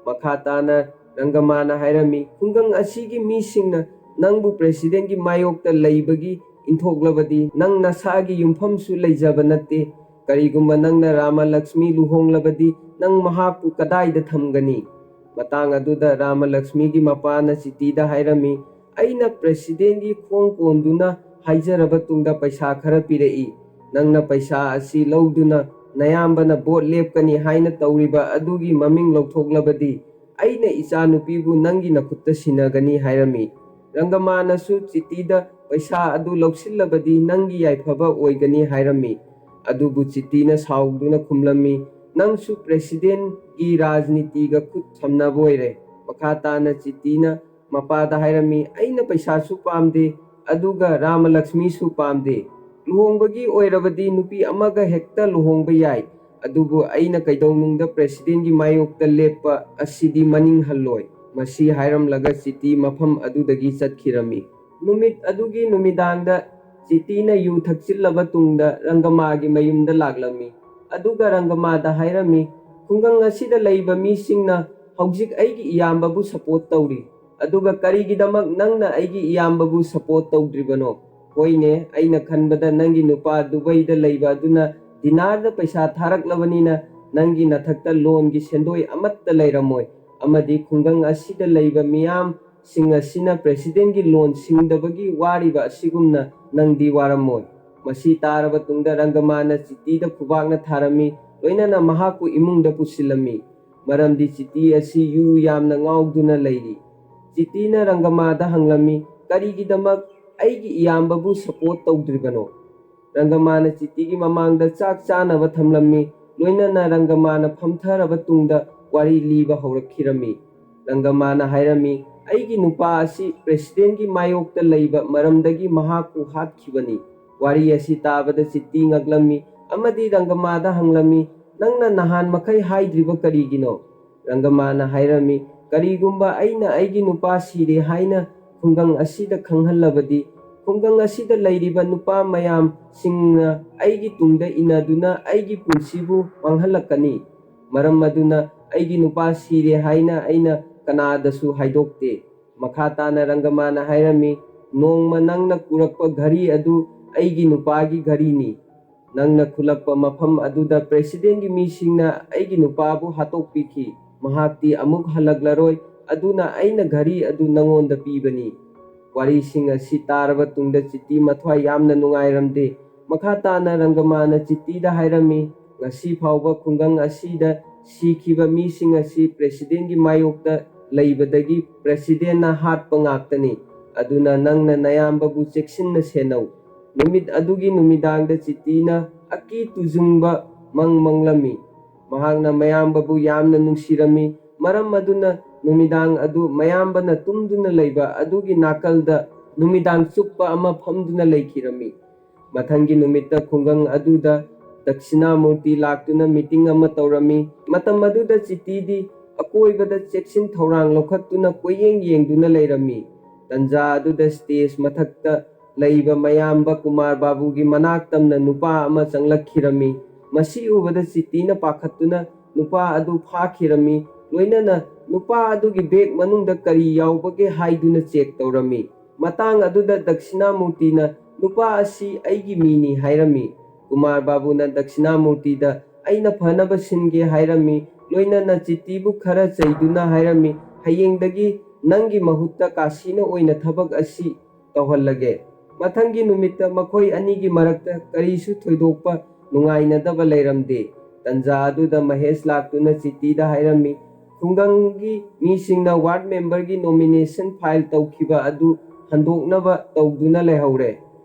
ꯃꯈꯥ ꯇꯥꯅ ꯔꯪꯒꯃꯥꯅ ꯍꯥꯏꯔꯝꯃꯤ, "ꯈꯨꯡꯒꯪ ꯑꯁꯤꯒꯤ ꯃꯤꯁꯤꯡꯅ ꯅꯪꯕꯨ ꯄ꯭ꯔꯦꯁꯤꯗꯦꯟꯒꯤ ꯃꯥꯌꯣꯛꯇ ꯂꯩꯕꯒꯤ ꯏꯟꯊꯣꯛꯂꯕꯗꯤ ꯅꯪ ꯅꯁꯥꯒꯤ ꯌꯨꯝꯐꯝꯁꯨ ꯂꯩꯖꯕ ꯅꯠꯇꯦ꯫ ꯀꯔꯤꯒꯨꯝꯕ ꯅꯪꯅ ꯔꯥꯃꯂꯛꯁꯃꯤ ꯂꯨꯍꯣꯡꯂꯕꯗꯤ ꯅꯪ ꯃꯍꯥꯛꯄꯨ ꯀꯗꯥꯏꯗ ꯊꯝꯒꯅꯤ?" ꯃꯇꯥꯡ ꯑꯗꯨꯗ ꯔꯥꯃꯂꯛꯁꯃꯤꯒꯤ ꯃꯄꯥꯅ ꯆꯤꯇꯤꯗ ꯍꯥꯏꯔꯝꯃꯤ, "ꯑꯩꯅ ꯄ꯭ꯔꯦꯁꯤꯗꯦꯟꯒꯤ ꯈꯣꯡ ꯀꯣꯟꯗꯨꯅ ꯍꯥꯏꯖꯔꯕ ꯇꯨꯡꯗ ꯄꯩꯁꯥ ꯈꯔ ꯄꯤꯔꯛꯏ꯫ ꯅꯪꯅ ꯄꯩꯁꯥ ꯑꯁꯤ ꯂꯧꯗꯨꯅ ꯅꯌꯥꯝꯕꯅ ꯚꯣꯠ ꯂꯦꯞꯀꯅꯤ ꯍꯥꯏꯅ ꯇꯧꯔꯤꯕ ꯑꯗꯨꯒꯤ ꯃꯃꯤꯡ ꯂꯧꯊꯣꯛꯂꯕꯗꯤ ꯑꯩꯅ ꯏꯆꯥꯅꯨꯄꯤꯕꯨ ꯅꯪꯒꯤ ꯅꯈꯨꯠꯇ ꯁꯤꯟꯅꯒꯅꯤ" ꯍꯥꯏꯔꯝꯃꯤ꯫ ꯔꯪꯒꯃꯥꯅꯁꯨ ꯆꯤꯇꯤꯗ, "ꯄꯩꯁꯥ ꯑꯗꯨ ꯂꯧꯁꯤꯜꯂꯕꯗꯤ ꯅꯪꯒꯤ ꯌꯥꯏꯐꯕ ꯑꯣꯏꯒꯅꯤ" ꯍꯥꯏꯔꯝꯃꯤ꯫ ꯑꯗꯨꯕꯨ ꯆꯤꯇꯤꯅ ꯁꯥꯎꯗꯨꯅ ꯈꯨꯝꯂꯝꯃꯤ, "ꯅꯪꯁꯨ ꯄ꯭ꯔꯦꯁꯤꯗꯦꯟꯒꯤ ꯔꯥꯖꯅꯤꯇꯤꯒ ꯈꯨꯠ ꯁꯝꯅꯕ ꯑꯣꯏꯔꯦ"꯫ ꯃꯈꯥ ꯇꯥꯅ ꯆꯤꯇꯤꯅ ꯃꯄꯥꯗ ꯍꯥꯏꯔꯝꯃꯤ, "ꯑꯩꯅ ꯄꯩꯁꯥꯁꯨ ꯄꯥꯝꯗꯦ, ꯑꯗꯨꯒ ꯔꯥꯃꯂꯛꯁꯃꯤꯁꯨ ꯄꯥꯝꯗꯦ꯫ ꯂꯨꯍꯣꯡꯕꯒꯤ ꯑꯣꯏꯔꯕꯗꯤ ꯅꯨꯄꯤ ꯑꯃꯒ ꯍꯦꯛꯇ ꯂꯨꯍꯣꯡꯕ ꯌꯥꯏ, ꯑꯗꯨꯕꯨ ꯑꯩꯅ ꯀꯩꯗꯧꯅꯨꯡꯗ ꯄ꯭ꯔꯦꯁꯤꯗꯦꯟꯒꯤ ꯃꯥꯌꯣꯛꯇ ꯂꯦꯞꯄ ꯑꯁꯤꯗꯤ ꯃꯅꯤꯡ ꯍꯜꯂꯣꯏ"꯫ ꯃꯁꯤ ꯍꯥꯏꯔꯝꯂꯒ ꯆꯤꯇꯤ ꯃꯐꯝ ꯑꯗꯨꯗꯒꯤ ꯆꯠꯈꯤꯔꯝꯃꯤ꯫ ꯅꯨꯃꯤꯠ ꯑꯗꯨꯒꯤ ꯅꯨꯃꯤꯗꯥꯡꯗ ꯆꯤꯇꯤꯅ ꯌꯨ ꯊꯛꯆꯤꯜꯂꯕ ꯇꯨꯡꯗ ꯔꯪꯒꯃꯥꯒꯤ ꯃꯌꯨꯝꯗ ꯂꯥꯛꯂꯝꯃꯤ꯫ ꯑꯗꯨꯒ ꯔꯪꯒꯃꯥꯗ ꯍꯥꯏꯔꯝꯃꯤ, "ꯈꯨꯡꯒꯪ ꯑꯁꯤꯗ ꯂꯩꯕ ꯃꯤꯁꯤꯡꯅ ꯍꯧꯖꯤꯛ ꯑꯩꯒꯤ ꯏꯌꯥꯝꯕꯕꯨ ꯁꯄꯣꯔꯠ ꯇꯧꯔꯤ꯫ ꯑꯗꯨꯒ ꯀꯔꯤꯒꯤꯗꯃꯛ ꯅꯪꯅ ꯑꯩꯒꯤ ꯏꯌꯥꯝꯕꯕꯨ ꯁꯄꯣꯔꯠ ꯇꯧꯗ꯭ꯔꯤꯕꯅꯣ? ꯍꯣꯏꯅꯦ, ꯑꯩꯅ ꯈꯟꯕꯗ ꯅꯪꯒꯤ ꯅꯨꯄꯥ ꯗꯨꯕꯩꯗ ꯂꯩꯕ ꯑꯗꯨꯅ ꯗꯤꯅꯥꯔꯗ ꯄꯩꯁꯥ ꯊꯥꯔꯛꯂꯕꯅꯤꯅ ꯅꯪꯒꯤ ꯅꯊꯛꯇ ꯂꯣꯟꯒꯤ ꯁꯦꯟꯗꯣꯏ ꯑꯃꯠꯇ ꯂꯩꯔꯝꯃꯣꯏ, ꯑꯃꯗꯤ ꯈꯨꯡꯒꯪ ꯑꯁꯤꯗ ꯂꯩꯕ ꯃꯤꯌꯥꯝꯁꯤꯡ ꯑꯁꯤꯅ ꯄ꯭ꯔꯦꯁꯤꯗꯦꯟꯒꯤ ꯂꯣꯟ ꯁꯤꯡꯗꯕꯒꯤ ꯋꯥꯔꯤꯕ ꯑꯁꯤꯒꯨꯝꯅ ꯅꯪꯗꯤ ꯋꯥꯔꯝꯃꯣꯏ꯫ ꯃꯁꯤ ꯇꯥꯔꯕ ꯇꯨꯡꯗ ꯔꯪꯒꯃꯥꯅ ꯆꯤꯇꯤꯗ ꯈꯨꯕꯥꯛꯅ ꯊꯥꯔꯝꯃꯤ, ꯂꯣꯏꯅꯅ ꯃꯍꯥꯛꯄꯨ ꯏꯃꯨꯡꯗ ꯄꯨꯁꯤꯜꯂꯝꯃꯤ꯫ ꯃꯔꯝꯗꯤ ꯆꯤꯇꯤ ꯑꯁꯤ ꯌꯨ ꯌꯥꯝꯅ ꯉꯥꯎꯗꯨꯅ ꯂꯩꯔꯤ꯫ ꯆꯤꯇꯤꯅ ꯔꯪꯒꯃꯥꯗ ꯍꯪꯂꯝꯃꯤ, "ꯀꯔꯤꯒꯤꯗꯃꯛ ꯑꯩꯒꯤ ꯏꯌꯥꯝꯕꯕꯨ ꯁꯄꯣꯔꯠ ꯇꯧꯗ꯭ꯔꯤꯕꯅꯣ?" ꯔꯪꯒꯃꯥꯅ ꯆꯤꯇꯤꯒꯤ ꯃꯃꯥꯡꯗ ꯆꯥꯛ ꯆꯥꯅꯕ ꯊꯝꯂꯝꯃꯤ, ꯂꯣꯏꯅꯅ ꯔꯪꯒꯃꯥꯅ ꯐꯝꯊꯔꯕ ꯇꯨꯡꯗ ꯋꯥꯔꯤ ꯂꯤꯕ ꯍꯧꯔꯛꯈꯤꯔꯝꯃꯤ꯫ ꯔꯪꯒꯃꯥꯅ ꯍꯥꯏꯔꯝꯃꯤ, "ꯑꯩꯒꯤ ꯅꯨꯄꯥ ꯑꯁꯤ ꯄ꯭ꯔꯦꯁꯤꯗꯦꯟꯒꯤ ꯃꯥꯌꯣꯛꯇ ꯂꯩꯕ ꯃꯔꯝꯗꯒꯤ ꯃꯍꯥꯛꯄꯨ ꯍꯥꯠꯈꯤꯕꯅꯤ꯫" ꯋꯥꯔꯤ ꯑꯁꯤ ꯇꯥꯕꯗ ꯆꯤꯇꯤ ꯉꯛꯂꯝꯃꯤ ꯑꯃꯗꯤ ꯔꯪꯒꯃꯥꯗ ꯍꯪꯂꯝꯃꯤ, "ꯅꯪꯅ ꯅꯍꯥꯟ ꯃꯈꯩ ꯍꯥꯏꯗ꯭ꯔꯤꯕ ꯀꯔꯤꯒꯤꯅꯣ?" ꯔꯪꯒꯃꯥꯅ ꯍꯥꯏꯔꯝꯃꯤ, "ꯀꯔꯤꯒꯨꯝꯕ ꯑꯩꯅ ꯑꯩꯒꯤ ꯅꯨꯄꯥ ꯁꯤꯔꯦ ꯍꯥꯏꯅ ꯈꯨꯡꯒꯪ ꯑꯁꯤꯗ ꯈꯪꯍꯜꯂꯕꯗꯤ, ꯈꯨꯡꯒꯪ ꯑꯁꯤꯗ ꯂꯩꯔꯤꯕ ꯅꯨꯄꯥ ꯃꯌꯥꯝꯁꯤꯡꯅ ꯑꯩꯒꯤ ꯇꯨꯡꯗ ꯏꯟꯅꯗꯨꯅ ꯑꯩꯒꯤ ꯄꯨꯟꯁꯤꯕꯨ ꯃꯥꯡꯍꯜꯂꯛꯀꯅꯤ꯫ ꯃꯔꯝ ꯑꯗꯨꯅ ꯑꯩꯒꯤ ꯅꯨꯄꯥ ꯁꯤꯔꯦ ꯍꯥꯏꯅ ꯑꯩꯅ ꯀꯅꯥꯗꯁꯨ ꯍꯥꯏꯗꯣꯛꯇꯦ꯫" ꯃꯈꯥ ꯇꯥꯅ ꯔꯪꯒꯃꯥꯅ ꯍꯥꯏꯔꯝꯃꯤ, "ꯅꯣꯡꯃ ꯅꯪꯅ ꯄꯨꯔꯛꯄ ꯘꯔꯤ ꯑꯗꯨ ꯑꯩꯒꯤ ꯅꯨꯄꯥꯒꯤ ꯘꯔꯤꯅꯤ꯫ ꯅꯪꯅ ꯈꯨꯜꯂꯛꯄ ꯃꯐꯝ ꯑꯗꯨꯗ ꯄ꯭ꯔꯦꯁꯤꯗꯦꯟꯒꯤ ꯃꯤꯁꯤꯡꯅ ꯑꯩꯒꯤ ꯅꯨꯄꯥꯕꯨ ꯍꯥꯠꯇꯣꯛꯄꯤꯈꯤ꯫ ꯃꯍꯥꯛꯇꯤ ꯑꯃꯨꯛ ꯍꯜꯂꯛꯂꯔꯣꯏ, ꯑꯗꯨꯅ ꯑꯩꯅ ꯘꯔꯤ ꯑꯗꯨ ꯅꯉꯣꯟꯗ ꯄꯤꯕꯅꯤ꯫" ꯋꯥꯔꯤꯁꯤꯡ ꯑꯁꯤ ꯇꯥꯔꯕ ꯇꯨꯡꯗ ꯆꯤꯇꯤ ꯃꯊ꯭ꯋꯥꯏ ꯌꯥꯝꯅ ꯅꯨꯡꯉꯥꯏꯔꯝꯗꯦ꯫ ꯃꯈꯥ ꯇꯥꯅ ꯔꯪꯒꯃꯥꯅ ꯆꯤꯇꯤꯗ ꯍꯥꯏꯔꯝꯃꯤ, "ꯉꯁꯤ ꯐꯥꯎꯕ ꯈꯨꯡꯒꯪ ꯑꯁꯤꯗ ꯁꯤꯈꯤꯕ ꯃꯤꯁꯤꯡ ꯑꯁꯤ ꯄ꯭ꯔꯦꯁꯤꯗꯦꯟꯒꯤ ꯃꯥꯌꯣꯛꯇ ꯂꯩꯕꯗꯒꯤ ꯄ꯭ꯔꯦꯁꯤꯗꯦꯟꯅ ꯍꯥꯠꯄ ꯉꯥꯛꯇꯅꯤ꯫ ꯑꯗꯨꯅ ꯅꯪꯅ ꯅꯌꯥꯝꯕꯕꯨ ꯆꯦꯛꯁꯤꯟꯅ ꯁꯦꯟꯅꯧ꯫" ꯅꯨꯃꯤꯠ ꯑꯗꯨꯒꯤ ꯅꯨꯃꯤꯗꯥꯡꯗ ꯆꯤꯇꯤꯅ ꯑꯀꯤ ꯇꯨꯖꯨꯡꯕ ꯃꯪ ꯃꯪꯂꯝꯃꯤ꯫ ꯃꯍꯥꯛꯅ ꯃꯌꯥꯝꯕꯕꯨ ꯌꯥꯝꯅ ꯅꯨꯡꯁꯤꯔꯝꯃꯤ꯫ ꯃꯔꯝ ꯑꯗꯨꯅ ꯅꯨꯃꯤꯗꯥꯡ ꯑꯗꯨ ꯃꯌꯥꯝꯕꯅ ꯇꯨꯝꯗꯨꯅ ꯂꯩꯕ ꯑꯗꯨꯒꯤ ꯅꯥꯀꯜꯗ ꯅꯨꯃꯤꯗꯥꯡ ꯆꯨꯞꯄ ꯑꯃ ꯐꯝꯗꯨꯅ ꯂꯩꯈꯤꯔꯝꯃꯤ꯫ ꯃꯊꯪꯒꯤ ꯅꯨꯃꯤꯠꯇ ꯈꯨꯡꯒꯪ ꯑꯗꯨꯗ ꯗꯛꯁꯤꯅꯥꯃꯨꯔꯇꯤ ꯂꯥꯛꯇꯨꯅ ꯃꯤꯇꯤꯡ ꯑꯃ ꯇꯧꯔꯝꯃꯤ꯫ ꯃꯇꯝ ꯑꯗꯨꯗ ꯆꯤꯇꯤꯗꯤ ꯑꯀꯣꯏꯕꯗ ꯆꯦꯛꯁꯤꯟ ꯊꯧꯔꯥꯡ ꯂꯧꯈꯠꯇꯨꯅ ꯀꯣꯏꯌꯦꯡ ꯌꯦꯡꯗꯨꯅ ꯂꯩꯔꯝꯃꯤ꯫ ꯇꯟꯖꯥ ꯑꯗꯨꯗ ꯁ꯭ꯇꯦꯖ ꯃꯊꯛꯇ ꯂꯩꯕ ꯃꯌꯥꯝꯕ ꯀꯨꯃꯥꯔ ꯕꯥꯕꯨꯒꯤ ꯃꯅꯥꯛ ꯇꯝꯅ ꯅꯨꯄꯥ ꯑꯃ ꯆꯪꯂꯛꯈꯤꯔꯝꯃꯤ꯫ ꯃꯁꯤ ꯎꯕꯗ ꯆꯤꯇꯤꯅ ꯄꯥꯈꯠꯇꯨꯅ ꯅꯨꯄꯥ ꯑꯗꯨ ꯐꯥꯈꯤꯔꯝꯃꯤ, ꯂꯣꯏꯅꯅ ꯅꯨꯄꯥ ꯑꯗꯨꯒꯤ ꯕꯦꯒ ꯃꯅꯨꯡꯗ ꯀꯔꯤ ꯌꯥꯎꯕꯒꯦ ꯍꯥꯏꯗꯨꯅ ꯆꯦꯛ ꯇꯧꯔꯝꯃꯤ꯫ ꯃꯇꯥꯡ ꯑꯗꯨꯗ ꯗꯛꯁꯤꯅꯥꯃꯨꯔꯇꯤꯅ ꯅꯨꯄꯥ ꯑꯁꯤ ꯑꯩꯒꯤ ꯃꯤꯅꯤ ꯍꯥꯏꯔꯝꯃꯤ꯫ ꯀꯨꯃꯥꯔ ꯕꯥꯕꯨꯅ ꯗꯛꯁꯤꯅꯥꯃꯨꯔꯇꯤꯗ "ꯑꯩꯅ ꯐꯅꯕ ꯁꯤꯟꯒꯦ" ꯍꯥꯏꯔꯝꯃꯤ꯫ ꯂꯣꯏꯅꯅ ꯆꯤꯇꯤꯕꯨ ꯈꯔ ꯆꯩꯗꯨꯅ ꯍꯥꯏꯔꯝꯃꯤ, "ꯍꯌꯦꯡꯗꯒꯤ ꯅꯪꯒꯤ ꯃꯍꯨꯠꯇ ꯀꯥꯁꯤꯅ ꯑꯣꯏꯅ ꯊꯕꯛ ꯑꯁꯤ ꯇꯧꯍꯜꯂꯒꯦ"꯫ ꯃꯊꯪꯒꯤ ꯅꯨꯃꯤꯠꯇ ꯃꯈꯣꯏ ꯑꯅꯤꯒꯤ ꯃꯔꯛꯇ ꯀꯔꯤꯁꯨ ꯊꯣꯏꯗꯣꯛꯄ ꯅꯨꯡꯉꯥꯏꯅꯗꯕ ꯂꯩꯔꯝꯗꯦ꯫ ꯇꯟꯖꯥ ꯑꯗꯨꯗ ꯃꯍꯦꯁ ꯂꯥꯛꯇꯨꯅ ꯆꯤꯇꯤꯗ ꯍꯥꯏꯔꯝꯃꯤ, "ꯈꯨꯡꯒꯪꯒꯤ ꯃꯤꯁꯤꯡꯅ ꯋꯥꯔꯗ ꯃꯦꯝꯕꯔꯒꯤ ꯅꯣꯃꯤꯅꯦꯁꯟ ꯐꯥꯏꯜ ꯇꯧꯈꯤꯕ ꯑꯗꯨ ꯍꯟꯗꯣꯛꯅꯕ ꯇꯧꯗꯨꯅ ꯂꯩꯍꯧꯔꯦ"꯫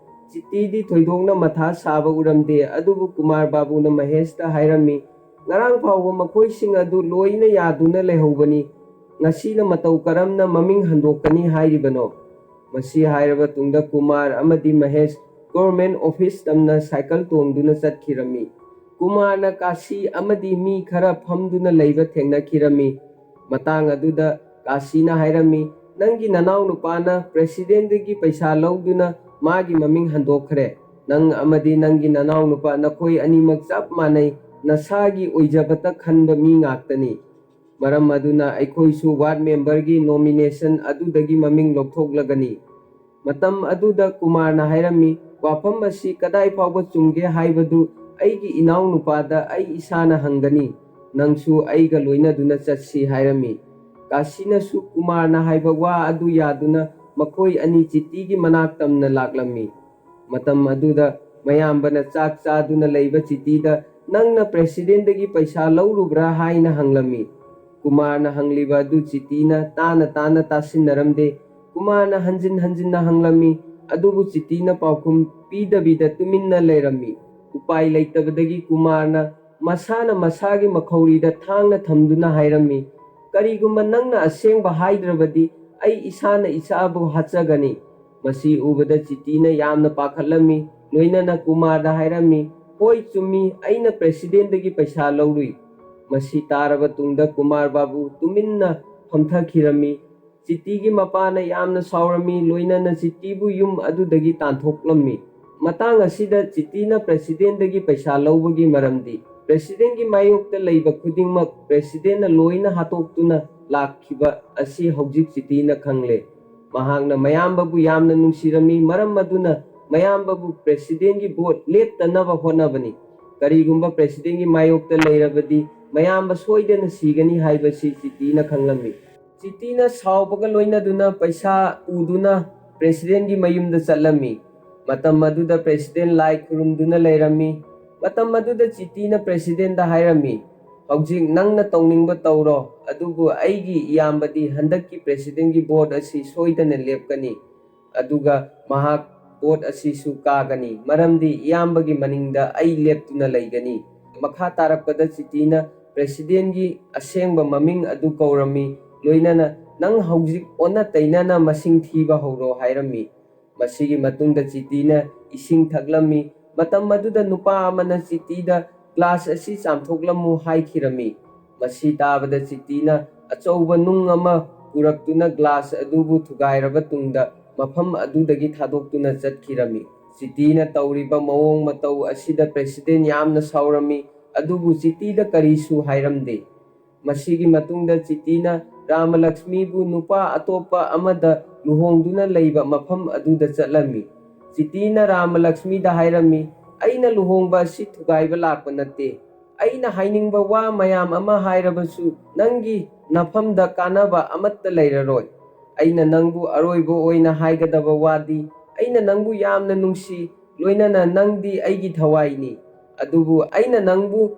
ꯆꯤꯇꯤꯗꯤ ꯊꯣꯏꯗꯣꯛꯅ ꯃꯊꯥ ꯁꯥꯕ ꯎꯔꯝꯗꯦ, ꯑꯗꯨꯕꯨ ꯀꯨꯃꯥꯔ ꯕꯥꯕꯨꯅ ꯃꯍꯦꯁꯇ ꯍꯥꯏꯔꯝꯃꯤ, "ꯉꯔꯥꯡ ꯐꯥꯎꯕ ꯃꯈꯣꯏꯁꯤꯡ ꯑꯗꯨ ꯂꯣꯏꯅ ꯌꯥꯗꯨꯅ ꯂꯩꯍꯧꯕꯅꯤ, ꯉꯁꯤꯅ ꯃꯇꯧ ꯀꯔꯝꯅ ꯃꯃꯤꯡ ꯍꯟꯗꯣꯛꯀꯅꯤ ꯍꯥꯏꯔꯤꯕꯅꯣ?" ꯃꯁꯤ ꯍꯥꯏꯔꯕ ꯇꯨꯡꯗ ꯀꯨꯃꯥꯔ ꯑꯃꯗꯤ ꯃꯍꯦꯁ ꯒꯣꯔꯃꯦꯟ ꯑꯣꯐꯤꯁ ꯇꯝꯅ ꯁꯥꯏꯀꯜ ꯇꯣꯡꯗꯨꯅ ꯆꯠꯈꯤꯔꯝꯃꯤ꯫ ꯀꯨꯃꯥꯔꯅ ꯀꯥꯁꯤ ꯑꯃꯗꯤ ꯃꯤ ꯈꯔ ꯐꯝꯗꯨꯅ ꯂꯩꯕ ꯊꯦꯡꯅꯈꯤꯔꯝꯃꯤ꯫ ꯃꯇꯥꯡ ꯑꯗꯨꯗ ꯀꯥꯁꯤꯅ ꯍꯥꯏꯔꯝꯃꯤ, "ꯅꯪꯒꯤ ꯅꯅꯥꯎꯅꯨꯄꯥꯅ ꯄ꯭ꯔꯦꯁꯤꯗꯦꯟꯗꯒꯤ ꯄꯩꯁꯥ ꯂꯧꯗꯨꯅ ꯃꯥꯒꯤ ꯃꯃꯤꯡ ꯍꯟꯗꯣꯛꯈ꯭ꯔꯦ꯫ ꯅꯪ ꯑꯃꯗꯤ ꯅꯪꯒꯤ ꯅꯅꯥꯎꯅꯨꯄꯥ, ꯅꯈꯣꯏ ꯑꯅꯤꯃꯛ ꯆꯞ ꯃꯥꯟꯅꯩ, ꯅꯁꯥꯒꯤ ꯑꯣꯏꯖꯕꯇ ꯈꯟꯕ ꯃꯤ ꯉꯥꯛꯇꯅꯤ꯫ ꯃꯔꯝ ꯑꯗꯨꯅ ꯑꯩꯈꯣꯏꯁꯨ ꯋꯥꯔꯗ ꯃꯦꯝꯕꯔꯒꯤ ꯅꯣꯃꯤꯅꯦꯁꯟ ꯑꯗꯨꯗꯒꯤ ꯃꯃꯤꯡ ꯂꯧꯊꯣꯛꯂꯒꯅꯤ"꯫ ꯃꯇꯝ ꯑꯗꯨꯗ ꯀꯨꯃꯥꯔꯅ ꯍꯥꯏꯔꯝꯃꯤ, "ꯋꯥꯐꯝ ꯑꯁꯤ ꯀꯗꯥꯏ ꯐꯥꯎꯕ ꯆꯨꯝꯒꯦ ꯍꯥꯏꯕꯗꯨ ꯑꯩꯒꯤ ꯏꯅꯥꯎꯅꯨꯄꯥꯗ ꯑꯩ ꯏꯁꯥꯅ ꯍꯪꯒꯅꯤ꯫ ꯅꯪꯁꯨ ꯑꯩꯒ ꯂꯣꯏꯅꯗꯨꯅ ꯆꯠꯁꯤ" ꯍꯥꯏꯔꯝꯃꯤ꯫ ꯀꯥꯁꯤꯅꯁꯨ ꯀꯨꯃꯥꯔꯅ ꯍꯥꯏꯕ ꯋꯥ ꯑꯗꯨ ꯌꯥꯗꯨꯅ ꯃꯈꯣꯏ ꯑꯅꯤ ꯆꯤꯇꯤꯒꯤ ꯃꯅꯥꯛ ꯇꯝꯅ ꯂꯥꯛꯂꯝꯃꯤ꯫ ꯃꯇꯝ ꯑꯗꯨꯗ ꯃꯌꯥꯝꯕꯅ ꯆꯥꯛ ꯆꯥꯗꯨꯅ ꯂꯩꯕ ꯆꯤꯇꯤꯗ, "ꯅꯪꯅ ꯄ꯭ꯔꯦꯁꯤꯗꯦꯟꯗꯒꯤ ꯄꯩꯁꯥ ꯂꯧꯔꯨꯕ꯭ꯔꯥ?" ꯍꯥꯏꯅ ꯍꯪꯂꯝꯃꯤ꯫ ꯀꯨꯃꯥꯔꯅ ꯍꯪꯂꯤꯕ ꯑꯗꯨ ꯆꯤꯇꯤꯅ ꯇꯥꯅ ꯇꯥꯅ ꯇꯥꯁꯤꯟꯅꯔꯝꯗꯦ꯫ ꯀꯨꯃꯥꯔꯅ ꯍꯟꯖꯤꯟ ꯍꯟꯖꯤꯟꯅ ꯍꯪꯂꯝꯃꯤ, ꯑꯗꯨꯕꯨ ꯆꯤꯇꯤꯅ ꯄꯥꯎꯈꯨꯝ ꯄꯤꯗꯕꯤꯗ ꯇꯨꯃꯤꯟꯅ ꯂꯩꯔꯝꯃꯤ꯫ ꯎꯄꯥꯏ ꯂꯩꯇꯕꯗꯒꯤ ꯀꯨꯃꯥꯔꯅ ꯃꯁꯥꯅ ꯃꯁꯥꯒꯤ ꯃꯈꯧꯔꯤꯗ ꯊꯥꯡꯅ ꯊꯝꯗꯨꯅ ꯍꯥꯏꯔꯝꯃꯤ, "ꯀꯔꯤꯒꯨꯝꯕ ꯅꯪꯅ ꯑꯁꯦꯡꯕ ꯍꯥꯏꯗ꯭ꯔꯕꯗꯤ ꯑꯩ ꯏꯁꯥꯅ ꯏꯁꯥꯕꯨ ꯍꯥꯠꯆꯒꯅꯤ"꯫ ꯃꯁꯤ ꯎꯕꯗ ꯆꯤꯇꯤꯅ ꯌꯥꯝꯅ ꯄꯥꯈꯠꯂꯝꯃꯤ, ꯂꯣꯏꯅꯅ ꯀꯨꯃꯥꯔꯗ ꯍꯥꯏꯔꯝꯃꯤ, "ꯍꯣꯏ, ꯆꯨꯝꯃꯤ, ꯑꯩꯅ ꯄ꯭ꯔꯦꯁꯤꯗꯦꯟꯗꯒꯤ ꯄꯩꯁꯥ ꯂꯧꯔꯨꯏ"꯫ ꯃꯁꯤ ꯇꯥꯔꯕ ꯇꯨꯡꯗ ꯀꯨꯃꯥꯔ ꯕꯥꯕꯨ ꯇꯨꯃꯤꯟꯅ ꯐꯝꯊꯈꯤꯔꯝꯃꯤ꯫ ꯆꯤꯇꯤꯒꯤ ꯃꯄꯥꯅ ꯌꯥꯝꯅ ꯁꯥꯎꯔꯝꯃꯤ, ꯂꯣꯏꯅꯅ ꯆꯤꯇꯤꯕꯨ ꯌꯨꯝ ꯑꯗꯨꯗꯒꯤ ꯇꯥꯟꯊꯣꯛꯂꯝꯃꯤ꯫ ꯃꯇꯥꯡ ꯑꯁꯤꯗ ꯆꯤꯇꯤꯅ ꯄ꯭ꯔꯦꯁꯤꯗꯦꯟꯗꯒꯤ ꯄꯩꯁꯥ ꯂꯧꯕꯒꯤ ꯃꯔꯝꯗꯤ, ꯄ꯭ꯔꯦꯁꯤꯗꯦꯟꯒꯤ ꯃꯥꯌꯣꯛꯇ ꯂꯩꯕ ꯈꯨꯗꯤꯡꯃꯛ ꯄ꯭ꯔꯦꯁꯤꯗꯦꯟꯅ ꯂꯣꯏꯅ ꯍꯥꯠꯇꯣꯛꯇꯨꯅ ꯂꯥꯛꯈꯤꯕ ꯑꯁꯤ ꯍꯧꯖꯤꯛ ꯆꯤꯇꯤꯅ ꯈꯪꯂꯦ꯫ ꯃꯍꯥꯛꯅ ꯃꯌꯥꯝꯕꯕꯨ ꯌꯥꯝꯅ ꯅꯨꯡꯁꯤꯔꯝꯃꯤ, ꯃꯔꯝ ꯑꯗꯨꯅ ꯃꯌꯥꯝꯕꯕꯨ ꯄ꯭ꯔꯦꯁꯤꯗꯦꯟꯒꯤ ꯚꯣꯠ ꯂꯦꯞꯇꯅꯕ ꯍꯣꯠꯅꯕꯅꯤ꯫ ꯀꯔꯤꯒꯨꯝꯕ ꯄ꯭ꯔꯦꯁꯤꯗꯦꯟꯒꯤ ꯃꯥꯌꯣꯛꯇ ꯂꯩꯔꯕꯗꯤ ꯃꯌꯥꯝꯕ ꯁꯣꯏꯗꯅ ꯁꯤꯒꯅꯤ ꯍꯥꯏꯕꯁꯤ ꯆꯤꯇꯤꯅ ꯈꯪꯂꯝꯃꯤ꯫ ꯆꯤꯇꯤꯅ ꯁꯥꯎꯕꯒ ꯂꯣꯏꯅꯗꯨꯅ ꯄꯩꯁꯥ ꯄꯨꯗꯨꯅ ꯄ꯭ꯔꯦꯁꯤꯗꯦꯟꯒꯤ ꯃꯌꯨꯝꯗ ꯆꯠꯂꯝꯃꯤ꯫ ꯃꯇꯝ ꯑꯗꯨꯗ ꯄ꯭ꯔꯦꯁꯤꯗꯦꯟ ꯂꯥꯏ ꯈꯨꯔꯨꯝꯗꯨꯅ ꯂꯩꯔꯝꯃꯤ꯫ ꯃꯇꯝ ꯑꯗꯨꯗ ꯆꯤꯇꯤꯅ ꯄ꯭ꯔꯦꯁꯤꯗꯦꯟꯗ ꯍꯥꯏꯔꯝꯃꯤ, "ꯍꯧꯖꯤꯛ ꯅꯪꯅ ꯇꯧꯅꯤꯡꯕ ꯇꯧꯔꯣ, ꯑꯗꯨꯕꯨ ꯑꯩꯒꯤ ꯏꯌꯥꯝꯕꯗꯤ ꯍꯟꯗꯛꯀꯤ ꯄ꯭ꯔꯦꯁꯤꯗꯦꯟꯒꯤ ꯚꯣꯠ ꯑꯁꯤ ꯁꯣꯏꯗꯅ ꯂꯦꯞꯀꯅꯤ꯫ ꯑꯗꯨꯒ ꯃꯍꯥꯛ ꯚꯣꯠ ꯑꯁꯤꯁꯨ ꯀꯥꯒꯅꯤ, ꯃꯔꯝꯗꯤ ꯏꯌꯥꯝꯕꯒꯤ ꯃꯅꯤꯡꯗ ꯑꯩ ꯂꯦꯞꯇꯨꯅ ꯂꯩꯒꯅꯤ"꯫ ꯃꯈꯥ ꯇꯥꯔꯛꯄꯗ ꯆꯤꯇꯤꯅ ꯄ꯭ꯔꯦꯁꯤꯗꯦꯟꯒꯤ ꯑꯁꯦꯡꯕ ꯃꯃꯤꯡ ꯑꯗꯨ ꯀꯧꯔꯝꯃꯤ, ꯂꯣꯏꯅꯅ, "ꯅꯪ ꯍꯧꯖꯤꯛ ꯑꯣꯟꯅ ꯇꯩꯅꯅ ꯃꯁꯤꯡ ꯊꯤꯕ ꯍꯧꯔꯣ" ꯍꯥꯏꯔꯝꯃꯤ꯫ ꯃꯁꯤꯒꯤ ꯃꯇꯨꯡꯗ ꯆꯤꯇꯤꯅ ꯏꯁꯤꯡ ꯊꯛꯂꯝꯃꯤ꯫ ꯃꯇꯝ ꯑꯗꯨꯗ ꯅꯨꯄꯥ ꯑꯃꯅ ꯆꯤꯇꯤꯗ "ꯒ꯭ꯂꯥꯁ ꯑꯁꯤ ꯆꯥꯝꯊꯣꯛꯂꯝꯃꯨ" ꯍꯥꯏꯈꯤꯔꯝꯃꯤ꯫ ꯃꯁꯤ ꯇꯥꯕꯗ ꯆꯤꯇꯤꯅ ꯑꯆꯧꯕ ꯅꯨꯡ ꯑꯃ ꯄꯨꯔꯛꯇꯨꯅ ꯒ꯭ꯂꯥꯁ ꯑꯗꯨꯕꯨ ꯊꯨꯒꯥꯏꯔꯕ ꯇꯨꯡꯗ ꯃꯐꯝ ꯑꯗꯨꯗꯒꯤ ꯊꯥꯗꯣꯛꯇꯨꯅ ꯆꯠꯈꯤꯔꯝꯃꯤ꯫ ꯆꯤꯇꯤꯅ ꯇꯧꯔꯤꯕ ꯃꯑꯣꯡ ꯃꯇꯧ ꯑꯁꯤꯗ ꯄ꯭ꯔꯦꯁꯤꯗꯦꯟ ꯌꯥꯝꯅ ꯁꯥꯎꯔꯝꯃꯤ, ꯑꯗꯨꯕꯨ ꯆꯤꯇꯤꯗ ꯀꯔꯤꯁꯨ ꯍꯥꯏꯔꯝꯗꯦ꯫ ꯃꯁꯤꯒꯤ ꯃꯇꯨꯡꯗ ꯆꯤꯇꯤꯅ ꯔꯥꯃꯂꯛꯁꯃꯤꯕꯨ ꯅꯨꯄꯥ ꯑꯇꯣꯞꯄ ꯑꯃꯗ ꯂꯨꯍꯣꯡꯗꯨꯅ ꯂꯩꯕ ꯃꯐꯝ ꯑꯗꯨꯗ ꯆꯠꯂꯝꯃꯤ꯫ ꯆꯤꯇꯤꯅ ꯔꯥꯃꯂꯛꯁꯃꯤꯗ ꯍꯥꯏꯔꯝꯃꯤ, "ꯑꯩꯅ ꯂꯨꯍꯣꯡꯕ ꯑꯁꯤ ꯊꯨꯒꯥꯏꯕ ꯂꯥꯛꯄ ꯅꯠꯇꯦ꯫ ꯑꯩꯅ ꯍꯥꯏꯅꯤꯡꯕ ꯋꯥ ꯃꯌꯥꯝ ꯑꯃ ꯍꯥꯏꯔꯕꯁꯨ ꯅꯪꯒꯤ ꯅꯐꯝꯗ ꯀꯥꯟꯅꯕ ꯑꯃꯠꯇ ꯂꯩꯔꯔꯣꯏ꯫ ꯑꯩꯅ ꯅꯪꯕꯨ ꯑꯔꯣꯏꯕ ꯑꯣꯏꯅ ꯍꯥꯏꯒꯗꯕ ꯋꯥꯗꯤ, ꯑꯩꯅ ꯅꯪꯕꯨ ꯌꯥꯝꯅ ꯅꯨꯡꯁꯤ, ꯂꯣꯏꯅꯅ ꯅꯪꯗꯤ ꯑꯩꯒꯤ ꯊꯋꯥꯏꯅꯤ꯫ ꯑꯗꯨꯕꯨ ꯑꯩꯅ ꯅꯪꯕꯨ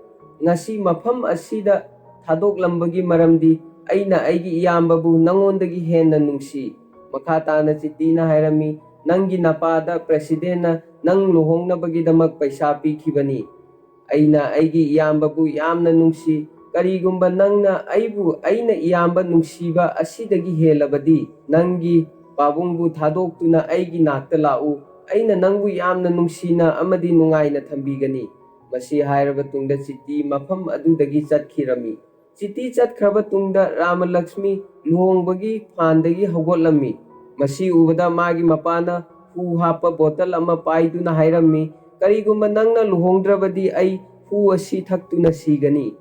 ꯉꯁꯤ ꯃꯐꯝ ꯑꯁꯤꯗ ꯊꯥꯗꯣꯛꯂꯝꯕꯒꯤ ꯃꯔꯝꯗꯤ ꯑꯩꯅ ꯑꯩꯒꯤ ꯏꯌꯥꯝꯕꯕꯨ ꯅꯪꯉꯣꯟꯗꯒꯤ ꯍꯦꯟꯅ ꯅꯨꯡꯁꯤ"꯫ ꯃꯈꯥ ꯇꯥꯅ ꯆꯤꯇꯤꯅ ꯍꯥꯏꯔꯝꯃꯤ, "ꯅꯪꯒꯤ ꯅꯄꯥꯗ ꯄ꯭ꯔꯦꯁꯤꯗꯦꯟꯅ ꯅꯪ ꯂꯨꯍꯣꯡꯅꯕꯒꯤꯗꯃꯛ ꯄꯩꯁꯥ ꯄꯤꯈꯤꯕꯅꯤ꯫ ꯑꯩꯅ ꯑꯩꯒꯤ ꯏꯌꯥꯝꯕꯕꯨ ꯌꯥꯝꯅ ꯅꯨꯡꯁꯤ꯫ ꯀꯔꯤꯒꯨꯝꯕ ꯅꯪꯅ ꯑꯩꯕꯨ ꯑꯩꯅ ꯏꯌꯥꯝꯕ ꯅꯨꯡꯁꯤꯕ ꯑꯁꯤꯗꯒꯤ ꯍꯦꯜꯂꯕꯗꯤ, ꯅꯪꯒꯤ ꯄꯥꯕꯨꯡꯕꯨ ꯊꯥꯗꯣꯛꯇꯨꯅ ꯑꯩꯒꯤ ꯅꯥꯛꯇ ꯂꯥꯛꯎ꯫ ꯑꯩꯅ ꯅꯪꯕꯨ ꯌꯥꯝꯅ ꯅꯨꯡꯁꯤꯅ ꯑꯃꯗꯤ ꯅꯨꯡꯉꯥꯏꯅ ꯊꯝꯕꯤꯒꯅꯤ"꯫ ꯃꯁꯤ ꯍꯥꯏꯔꯕ ꯇꯨꯡꯗ ꯆꯤꯇꯤ ꯃꯐꯝ ꯑꯗꯨꯗꯒꯤ ꯆꯠꯈꯤꯔꯝꯃꯤ꯫ ꯆꯤꯇꯤ ꯆꯠꯈ꯭ꯔꯕ ꯇꯨꯡꯗ ꯔꯥꯃꯂꯛꯁꯃꯤ ꯂꯨꯍꯣꯡꯕꯒꯤ ꯐꯥꯟꯗꯒꯤ ꯍꯧꯒꯠꯂꯝꯃꯤ꯫ ꯃꯁꯤ ꯎꯕꯗ ꯃꯥꯒꯤ ꯃꯄꯥꯅ ꯍꯨ ꯍꯥꯞꯄ ꯕꯣꯇꯜ ꯑꯃ ꯄꯥꯏꯗꯨꯅ ꯍꯥꯏꯔꯝꯃꯤ, "ꯀꯔꯤꯒꯨꯝꯕ ꯅꯪꯅ ꯂꯨꯍꯣꯡꯗ꯭ꯔꯕꯗꯤ ꯑꯩ ꯍꯨ ꯑꯁꯤ ꯊꯛꯇꯨꯅ ꯁꯤꯒꯅꯤ"꯫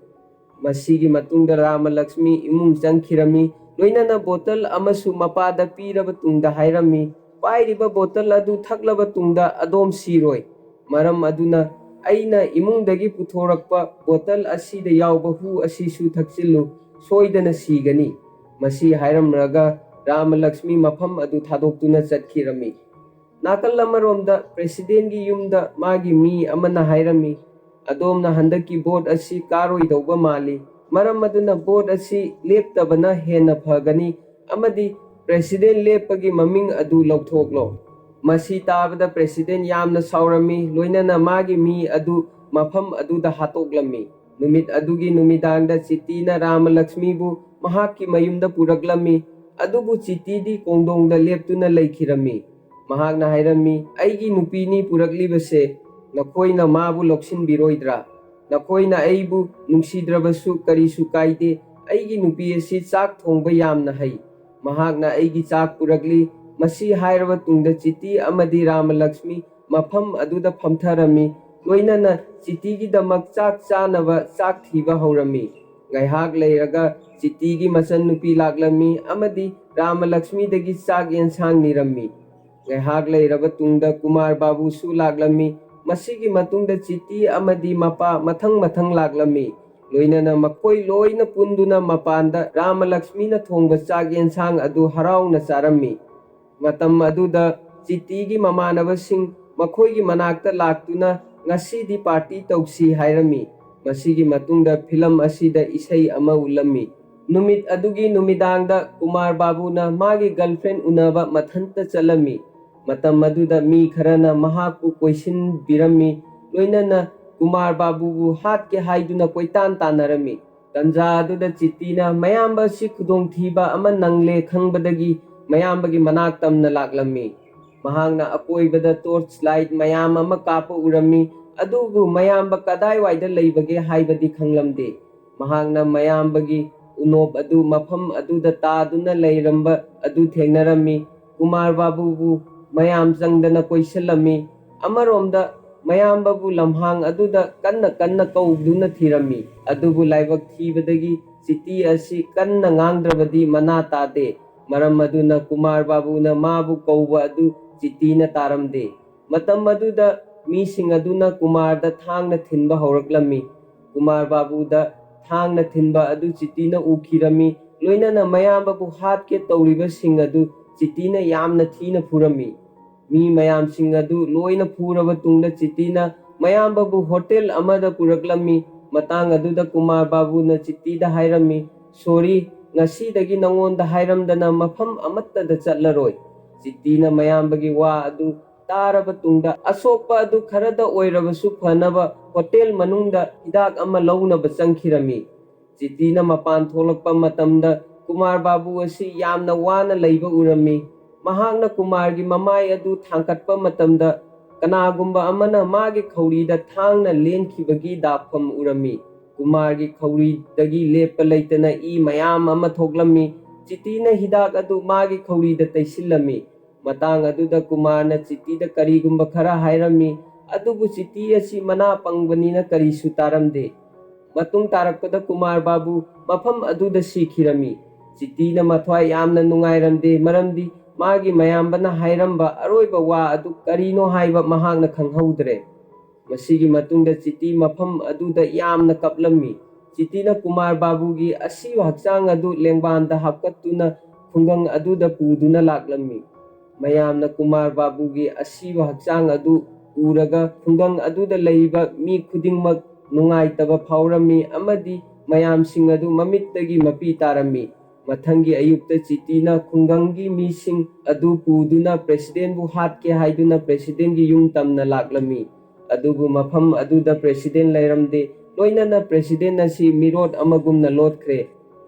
ꯃꯁꯤꯒꯤ ꯃꯇꯨꯡꯗ ꯔꯥꯃꯂꯛꯁꯃꯤ ꯏꯃꯨꯡ ꯆꯪꯈꯤꯔꯝꯃꯤ, ꯂꯣꯏꯅꯅ ꯕꯣꯇꯜ ꯑꯃꯁꯨ ꯃꯄꯥꯗ ꯄꯤꯔꯕ ꯇꯨꯡꯗ ꯍꯥꯏꯔꯝꯃꯤ, ꯄꯥꯏꯔꯤꯕ ꯕꯣꯇꯜ ꯑꯗꯨ ꯊꯛꯂꯕ ꯇꯨꯡꯗ ꯑꯗꯣꯝ ꯁꯤꯔꯣꯏ꯫ ꯃꯔꯝ ꯑꯗꯨꯅ ꯑꯩꯅ ꯏꯃꯨꯡꯗꯒꯤ ꯄꯨꯊꯣꯔꯛꯄ ꯕꯣꯇꯜ ꯑꯁꯤꯗ ꯌꯥꯎꯕ ꯍꯨ ꯑꯁꯤꯁꯨ ꯊꯛꯆꯤꯜꯂꯨ, ꯁꯣꯏꯗꯅ ꯁꯤꯒꯅꯤ꯫ ꯃꯁꯤ ꯍꯥꯏꯔꯝꯂꯒ ꯔꯥꯃꯂꯛꯁꯃꯤ ꯃꯐꯝ ꯑꯗꯨ ꯊꯥꯗꯣꯛꯇꯨꯅ ꯆꯠꯈꯤꯔꯝꯃꯤ꯫ ꯅꯥꯀꯜ ꯑꯃꯔꯣꯝꯗ ꯄ꯭ꯔꯦꯁꯤꯗꯦꯟꯒꯤ ꯌꯨꯝꯗ ꯃꯥꯒꯤ ꯃꯤ ꯑꯃꯅ ꯍꯥꯏꯔꯝꯃꯤ, "ꯑꯗꯣꯝꯅ ꯍꯟꯗꯛꯀꯤ ꯚꯣꯠ ꯑꯁꯤ ꯀꯥꯔꯣꯏꯗꯧꯕ ꯃꯥꯜꯂꯤ, ꯃꯔꯝ ꯑꯗꯨꯅ ꯚꯣꯠ ꯑꯁꯤ ꯂꯦꯞꯇꯕꯅ ꯍꯦꯟꯅ ꯐꯒꯅꯤ ꯑꯃꯗꯤ ꯄ꯭ꯔꯦꯁꯤꯗꯦꯟ ꯂꯦꯞꯄꯒꯤ ꯃꯃꯤꯡ ꯑꯗꯨ ꯂꯧꯊꯣꯛꯂꯣ"꯫ ꯃꯁꯤ ꯇꯥꯕꯗ ꯄ꯭ꯔꯦꯁꯤꯗꯦꯟ ꯌꯥꯝꯅ ꯁꯥꯎꯔꯝꯃꯤ, ꯂꯣꯏꯅꯅ ꯃꯥꯒꯤ ꯃꯤ ꯑꯗꯨ ꯃꯐꯝ ꯑꯗꯨꯗ ꯍꯥꯠꯇꯣꯛꯂꯝꯃꯤ꯫ ꯅꯨꯃꯤꯠ ꯑꯗꯨꯒꯤ ꯅꯨꯃꯤꯗꯥꯡꯗ ꯆꯤꯇꯤꯅ ꯔꯥꯃꯂꯛꯁꯃꯤꯕꯨ ꯃꯍꯥꯛꯀꯤ ꯃꯌꯨꯝꯗ ꯄꯨꯔꯛꯂꯝꯃꯤ, ꯑꯗꯨꯕꯨ ꯆꯤꯇꯤꯗꯤ ꯀꯣꯡꯗꯣꯡꯗ ꯂꯦꯞꯇꯨꯅ ꯂꯩꯈꯤꯔꯝꯃꯤ꯫ ꯃꯍꯥꯛꯅ ꯍꯥꯏꯔꯝꯃꯤ, "ꯑꯩꯒꯤ ꯅꯨꯄꯤꯅꯤ ꯄꯨꯔꯛꯂꯤꯕꯁꯦ, ꯅꯈꯣꯏꯅ ꯃꯥꯕꯨ ꯂꯧꯁꯤꯟꯕꯤꯔꯣꯏꯗ꯭ꯔꯥ? ꯅꯈꯣꯏꯅ ꯑꯩꯕꯨ ꯅꯨꯡꯁꯤꯗ꯭ꯔꯕꯁꯨ ꯀꯔꯤꯁꯨ ꯀꯥꯏꯗꯦ, ꯑꯩꯒꯤ ꯅꯨꯄꯤ ꯑꯁꯤ ꯆꯥꯛ ꯊꯣꯡꯕ ꯌꯥꯝꯅ ꯍꯩ꯫ ꯃꯍꯥꯛꯅ ꯑꯩꯒꯤ ꯆꯥꯛ ꯄꯨꯔꯛꯂꯤ"꯫ ꯃꯁꯤ ꯍꯥꯏꯔꯕ ꯇꯨꯡꯗ ꯆꯤꯇꯤ ꯑꯃꯗꯤ ꯔꯥꯃꯂꯛꯁꯃꯤ ꯃꯐꯝ ꯑꯗꯨꯗ ꯐꯝꯊꯔꯝꯃꯤ, ꯂꯣꯏꯅꯅ ꯆꯤꯇꯤꯒꯤꯗꯃꯛ ꯆꯥꯛ ꯆꯥꯅꯕ ꯆꯥꯛ ꯊꯤꯕ ꯍꯧꯔꯝꯃꯤ꯫ ꯉꯥꯏꯍꯥꯛ ꯂꯩꯔꯒ ꯆꯤꯇꯤꯒꯤ ꯃꯆꯟꯅꯨꯄꯤ ꯂꯥꯛꯂꯝꯃꯤ ꯑꯃꯗꯤ ꯔꯥꯃꯂꯛꯁꯃꯤꯗꯒꯤ ꯆꯥꯛ ꯌꯦꯟꯁꯥꯡ ꯅꯤꯔꯝꯃꯤ꯫ ꯉꯥꯏꯍꯥꯛ ꯂꯩꯔꯕ ꯇꯨꯡꯗ ꯀꯨꯃꯥꯔ ꯕꯥꯕꯨꯁꯨ ꯂꯥꯛꯂꯝꯃꯤ꯫ ꯃꯁꯤꯒꯤ ꯃꯇꯨꯡꯗ ꯆꯤꯇꯤ ꯑꯃꯗꯤ ꯃꯄꯥ ꯃꯊꯪ ꯃꯊꯪ ꯂꯥꯛꯂꯝꯃꯤ꯫ ꯂꯣꯏꯅꯅ ꯃꯈꯣꯏ ꯂꯣꯏꯅ ꯄꯨꯟꯗꯨꯅ ꯃꯄꯥꯟꯗ ꯔꯥꯃꯂꯛꯁꯃꯤꯅ ꯊꯣꯡꯕ ꯆꯥꯛ ꯌꯦꯟꯁꯥꯡ ꯑꯗꯨ ꯍꯔꯥꯎꯅ ꯆꯥꯔꯝꯃꯤ꯫ ꯃꯇꯝ ꯑꯗꯨꯗ ꯆꯤꯇꯤꯒꯤ ꯃꯃꯥꯟꯅꯕꯁꯤꯡ ꯃꯈꯣꯏꯒꯤ ꯃꯅꯥꯛꯇ ꯂꯥꯛꯇꯨꯅ "ꯉꯁꯤꯗꯤ ꯄꯥꯔꯇꯤ ꯇꯧꯁꯤ" ꯍꯥꯏꯔꯝꯃꯤ꯫ ꯃꯁꯤꯒꯤ ꯃꯇꯨꯡꯗ ꯐꯤꯂꯝ ꯑꯁꯤꯗ ꯏꯁꯩ ꯑꯃ ꯎꯠꯂꯝꯃꯤ꯫ ꯅꯨꯃꯤꯠ ꯑꯗꯨꯒꯤ ꯅꯨꯃꯤꯗꯥꯡꯗ ꯀꯨꯃꯥꯔ ꯕꯥꯕꯨꯅ ꯃꯥꯒꯤ ꯒꯔꯜꯐ꯭ꯔꯦꯟ ꯎꯅꯕ ꯃꯊꯟꯇ ꯆꯠꯂꯝꯃꯤ꯫ ꯃꯇꯝ ꯑꯗꯨꯗ ꯃꯤ ꯈꯔꯅ ꯃꯍꯥꯛꯄꯨ ꯀꯣꯏꯁꯤꯟꯕꯤꯔꯝꯃꯤ, ꯂꯣꯏꯅꯅ ꯀꯨꯃꯥꯔ ꯕꯥꯕꯨꯕꯨ ꯍꯥꯠꯀꯦ ꯍꯥꯏꯗꯨꯅ ꯀꯣꯏꯇꯥꯟ ꯇꯥꯟꯅꯔꯝꯃꯤ꯫ ꯇꯟꯖꯥ ꯑꯗꯨꯗ ꯆꯤꯇꯤꯅ ꯃꯌꯥꯝꯕ ꯑꯁꯤ ꯈꯨꯗꯣꯡꯊꯤꯕ ꯑꯃ ꯅꯪꯂꯦ ꯈꯪꯕꯗꯒꯤ ꯃꯌꯥꯝꯕꯒꯤ ꯃꯅꯥꯛ ꯇꯝꯅ ꯂꯥꯛꯂꯝꯃꯤ꯫ ꯃꯍꯥꯛꯅ ꯑꯀꯣꯏꯕꯗ ꯇꯣꯔꯆ ꯂꯥꯏꯠ ꯃꯌꯥꯝ ꯑꯃ ꯀꯥꯞꯄ ꯎꯔꯝꯃꯤ, ꯑꯗꯨꯕꯨ ꯃꯌꯥꯝꯕ ꯀꯗꯥꯏꯋꯥꯏꯗ ꯂꯩꯕꯒꯦ ꯍꯥꯏꯕꯗꯤ ꯈꯪꯂꯝꯗꯦ꯫ ꯃꯍꯥꯛꯅ ꯃꯌꯥꯝꯕꯒꯤ ꯎꯅꯣꯞ ꯑꯗꯨ ꯃꯐꯝ ꯑꯗꯨꯗ ꯇꯥꯗꯨꯅ ꯂꯩꯔꯝꯕ ꯑꯗꯨ ꯊꯦꯡꯅꯔꯝꯃꯤ꯫ ꯀꯨꯃꯥꯔ ꯕꯥꯕꯨꯕꯨ ꯃꯌꯥꯝ ꯆꯪꯗꯅ ꯀꯣꯏꯁꯤꯜꯂꯝꯃꯤ꯫ ꯑꯃꯔꯣꯝꯗ ꯃꯌꯥꯝꯕꯕꯨ ꯂꯝꯍꯥꯡ ꯑꯗꯨꯗ ꯀꯟꯅ ꯀꯟꯅ ꯀꯧꯗꯨꯅ ꯊꯤꯔꯝꯃꯤ꯫ ꯑꯗꯨꯕꯨ ꯂꯥꯏꯕꯛ ꯊꯤꯕꯗꯒꯤ ꯆꯤꯇꯤ ꯑꯁꯤ ꯀꯟꯅ ꯉꯥꯡꯗ꯭ꯔꯕꯗꯤ ꯃꯅꯥ ꯇꯥꯗꯦ꯫ ꯃꯔꯝ ꯑꯗꯨꯅ ꯀꯨꯃꯥꯔ ꯕꯥꯕꯨꯅ ꯃꯥꯕꯨ ꯀꯧꯕ ꯑꯗꯨ ꯆꯤꯇꯤꯅ ꯇꯥꯔꯝꯗꯦ꯫ ꯃꯇꯝ ꯑꯗꯨꯗ ꯃꯤꯁꯤꯡ ꯑꯗꯨꯅ ꯀꯨꯃꯥꯔꯗ ꯊꯥꯡꯅ ꯊꯤꯟꯕ ꯍꯧꯔꯛꯂꯝꯃꯤ꯫ ꯀꯨꯃꯥꯔ ꯕꯥꯕꯨꯗ ꯊꯥꯡꯅ ꯊꯤꯟꯕ ꯑꯗꯨ ꯆꯤꯇꯤꯅ ꯎꯈꯤꯔꯝꯃꯤ꯫ ꯂꯣꯏꯅꯅ ꯃꯌꯥꯝꯕꯕꯨ ꯍꯥꯠꯀꯦ ꯇꯧꯔꯤꯕꯁꯤꯡ ꯑꯗꯨ ꯆꯤꯇꯤꯅ ꯌꯥꯝꯅ ꯊꯤꯅ ꯐꯨꯔꯝꯃꯤ꯫ ꯃꯤ ꯃꯌꯥꯝꯁꯤꯡ ꯑꯗꯨ ꯂꯣꯏꯅ ꯐꯨꯔꯕ ꯇꯨꯡꯗ ꯆꯤꯇꯤꯅ ꯃꯌꯥꯝꯕꯕꯨ ꯍꯣꯇꯦꯜ ꯑꯃꯗ ꯄꯨꯔꯛꯂꯝꯃꯤ꯫ ꯃꯇꯥꯡ ꯑꯗꯨꯗ ꯀꯨꯃꯥꯔ ꯕꯥꯕꯨꯅ ꯆꯤꯇꯤꯗ ꯍꯥꯏꯔꯝꯃꯤ, "ꯁꯣꯔꯤ, ꯉꯁꯤꯗꯒꯤ ꯅꯉꯣꯟꯗ ꯍꯥꯏꯔꯝꯗꯅ ꯃꯐꯝ ꯑꯃꯠꯇꯗ ꯆꯠꯂꯔꯣꯏ"꯫ ꯆꯤꯇꯤꯅ ꯃꯌꯥꯝꯕꯒꯤ ꯋꯥ ꯑꯗꯨ ꯇꯥꯔꯕ ꯇꯨꯡꯗ ꯑꯁꯣꯛꯄ ꯑꯗꯨ ꯈꯔꯗ ꯑꯣꯏꯔꯕꯁꯨ ꯐꯅꯕ ꯍꯣꯇꯦꯜ ꯃꯅꯨꯡꯗ ꯍꯤꯗꯥꯛ ꯑꯃ ꯂꯧꯅꯕ ꯆꯪꯈꯤꯔꯝꯃꯤ꯫ ꯆꯤꯇꯤꯅ ꯃꯄꯥꯟ ꯊꯣꯛꯂꯛꯄ ꯃꯇꯝꯗ ꯀꯨꯃꯥꯔ ꯕꯥꯕꯨ ꯑꯁꯤ ꯌꯥꯝꯅ ꯋꯥꯅ ꯂꯩꯕ ꯎꯔꯝꯃꯤ꯫ ꯃꯍꯥꯛꯅ ꯀꯨꯃꯥꯔꯒꯤ ꯃꯃꯥꯏ ꯑꯗꯨ ꯊꯥꯡꯒꯠꯄ ꯃꯇꯝꯗ ꯀꯅꯥꯒꯨꯝꯕ ꯑꯃꯅ ꯃꯥꯒꯤ ꯈꯧꯔꯤꯗ ꯊꯥꯡꯅ ꯂꯦꯟꯈꯤꯕꯒꯤ ꯗꯥꯛꯐꯝ ꯎꯔꯝꯃꯤ꯫ ꯀꯨꯃꯥꯔꯒꯤ ꯈꯧꯔꯤꯗꯒꯤ ꯂꯦꯞꯄ ꯂꯩꯇꯅ ꯏ ꯃꯌꯥꯝ ꯑꯃ ꯊꯣꯛꯂꯝꯃꯤ꯫ ꯆꯤꯇꯤꯅ ꯍꯤꯗꯥꯛ ꯑꯗꯨ ꯃꯥꯒꯤ ꯈꯧꯔꯤꯗ ꯇꯩꯁꯤꯜꯂꯝꯃꯤ꯫ ꯃꯇꯥꯡ ꯑꯗꯨꯗ ꯀꯨꯃꯥꯔꯅ ꯆꯤꯇꯤꯗ ꯀꯔꯤꯒꯨꯝꯕ ꯈꯔ ꯍꯥꯏꯔꯝꯃꯤ, ꯑꯗꯨꯕꯨ ꯆꯤꯇꯤ ꯑꯁꯤ ꯃꯅꯥ ꯄꯪꯕꯅꯤꯅ ꯀꯔꯤꯁꯨ ꯇꯥꯔꯝꯗꯦ꯫ ꯃꯇꯨꯡ ꯇꯥꯔꯛꯄꯗ ꯀꯨꯃꯥꯔ ꯕꯥꯕꯨ ꯃꯐꯝ ꯑꯗꯨꯗ ꯁꯤꯈꯤꯔꯝꯃꯤ꯫ ꯆꯤꯇꯤꯅ ꯃꯊ꯭ꯋꯥꯏ ꯌꯥꯝꯅ ꯅꯨꯡꯉꯥꯏꯔꯝꯗꯦ, ꯃꯔꯝꯗꯤ ꯃꯥꯒꯤ ꯃꯌꯥꯝꯕꯅ ꯍꯥꯏꯔꯝꯕ ꯑꯔꯣꯏꯕ ꯋꯥ ꯑꯗꯨ ꯀꯔꯤꯅꯣ ꯍꯥꯏꯕ ꯃꯍꯥꯛꯅ ꯈꯪꯍꯧꯗ꯭ꯔꯦ꯫ ꯃꯁꯤꯒꯤ ꯃꯇꯨꯡꯗ ꯆꯤꯇꯤ ꯃꯐꯝ ꯑꯗꯨꯗ ꯌꯥꯝꯅ ꯀꯞꯂꯝꯃꯤ꯫ ꯆꯤꯇꯤꯅ ꯀꯨꯃꯥꯔ ꯕꯥꯕꯨꯒꯤ ꯑꯁꯤꯕ ꯍꯛꯆꯥꯡ ꯑꯗꯨ ꯂꯦꯡꯕꯥꯟꯗ ꯍꯥꯞꯀꯠꯇꯨꯅ ꯈꯨꯡꯒꯪ ꯑꯗꯨꯗ ꯄꯨꯗꯨꯅ ꯂꯥꯛꯂꯝꯃꯤ꯫ ꯃꯌꯥꯝꯅ ꯀꯨꯃꯥꯔ ꯕꯥꯕꯨꯒꯤ ꯑꯁꯤꯕ ꯍꯛꯆꯥꯡ ꯑꯗꯨ ꯎꯔꯒ ꯈꯨꯡꯒꯪ ꯑꯗꯨꯗ ꯂꯩꯔꯤꯕ ꯃꯤ ꯈꯨꯗꯤꯡꯃꯛ ꯅꯨꯡꯉꯥꯏꯇꯕ ꯐꯥꯎꯔꯝꯃꯤ ꯑꯃꯗꯤ ꯃꯌꯥꯝꯁꯤꯡ ꯑꯗꯨ ꯃꯃꯤꯠꯇꯒꯤ ꯃꯄꯤ ꯇꯥꯔꯝꯃꯤ꯫ ꯃꯊꯪꯒꯤ ꯑꯌꯨꯛꯇ ꯆꯤꯇꯤꯅ ꯈꯨꯡꯒꯪꯒꯤ ꯃꯤꯁꯤꯡ ꯑꯗꯨ ꯄꯨꯗꯨꯅ ꯄ꯭ꯔꯦꯁꯤꯗꯦꯟꯕꯨ ꯍꯥꯠꯀꯦ ꯍꯥꯏꯗꯨꯅ ꯄ꯭ꯔꯦꯁꯤꯗꯦꯟꯒꯤ ꯌꯨꯝ ꯇꯝꯅ ꯂꯥꯛꯂꯝꯃꯤ꯫ ꯑꯗꯨꯕꯨ ꯃꯐꯝ ꯑꯗꯨꯗ ꯄ꯭ꯔꯦꯁꯤꯗꯦꯟ ꯂꯩꯔꯝꯗꯦ꯫ ꯂꯣꯏꯅꯅ ꯄ꯭ꯔꯦꯁꯤꯗꯦꯟ ꯑꯁꯤ ꯃꯤꯔꯣꯠ ꯑꯃꯒꯨꯝꯅ ꯂꯣꯠꯈ꯭ꯔꯦ꯫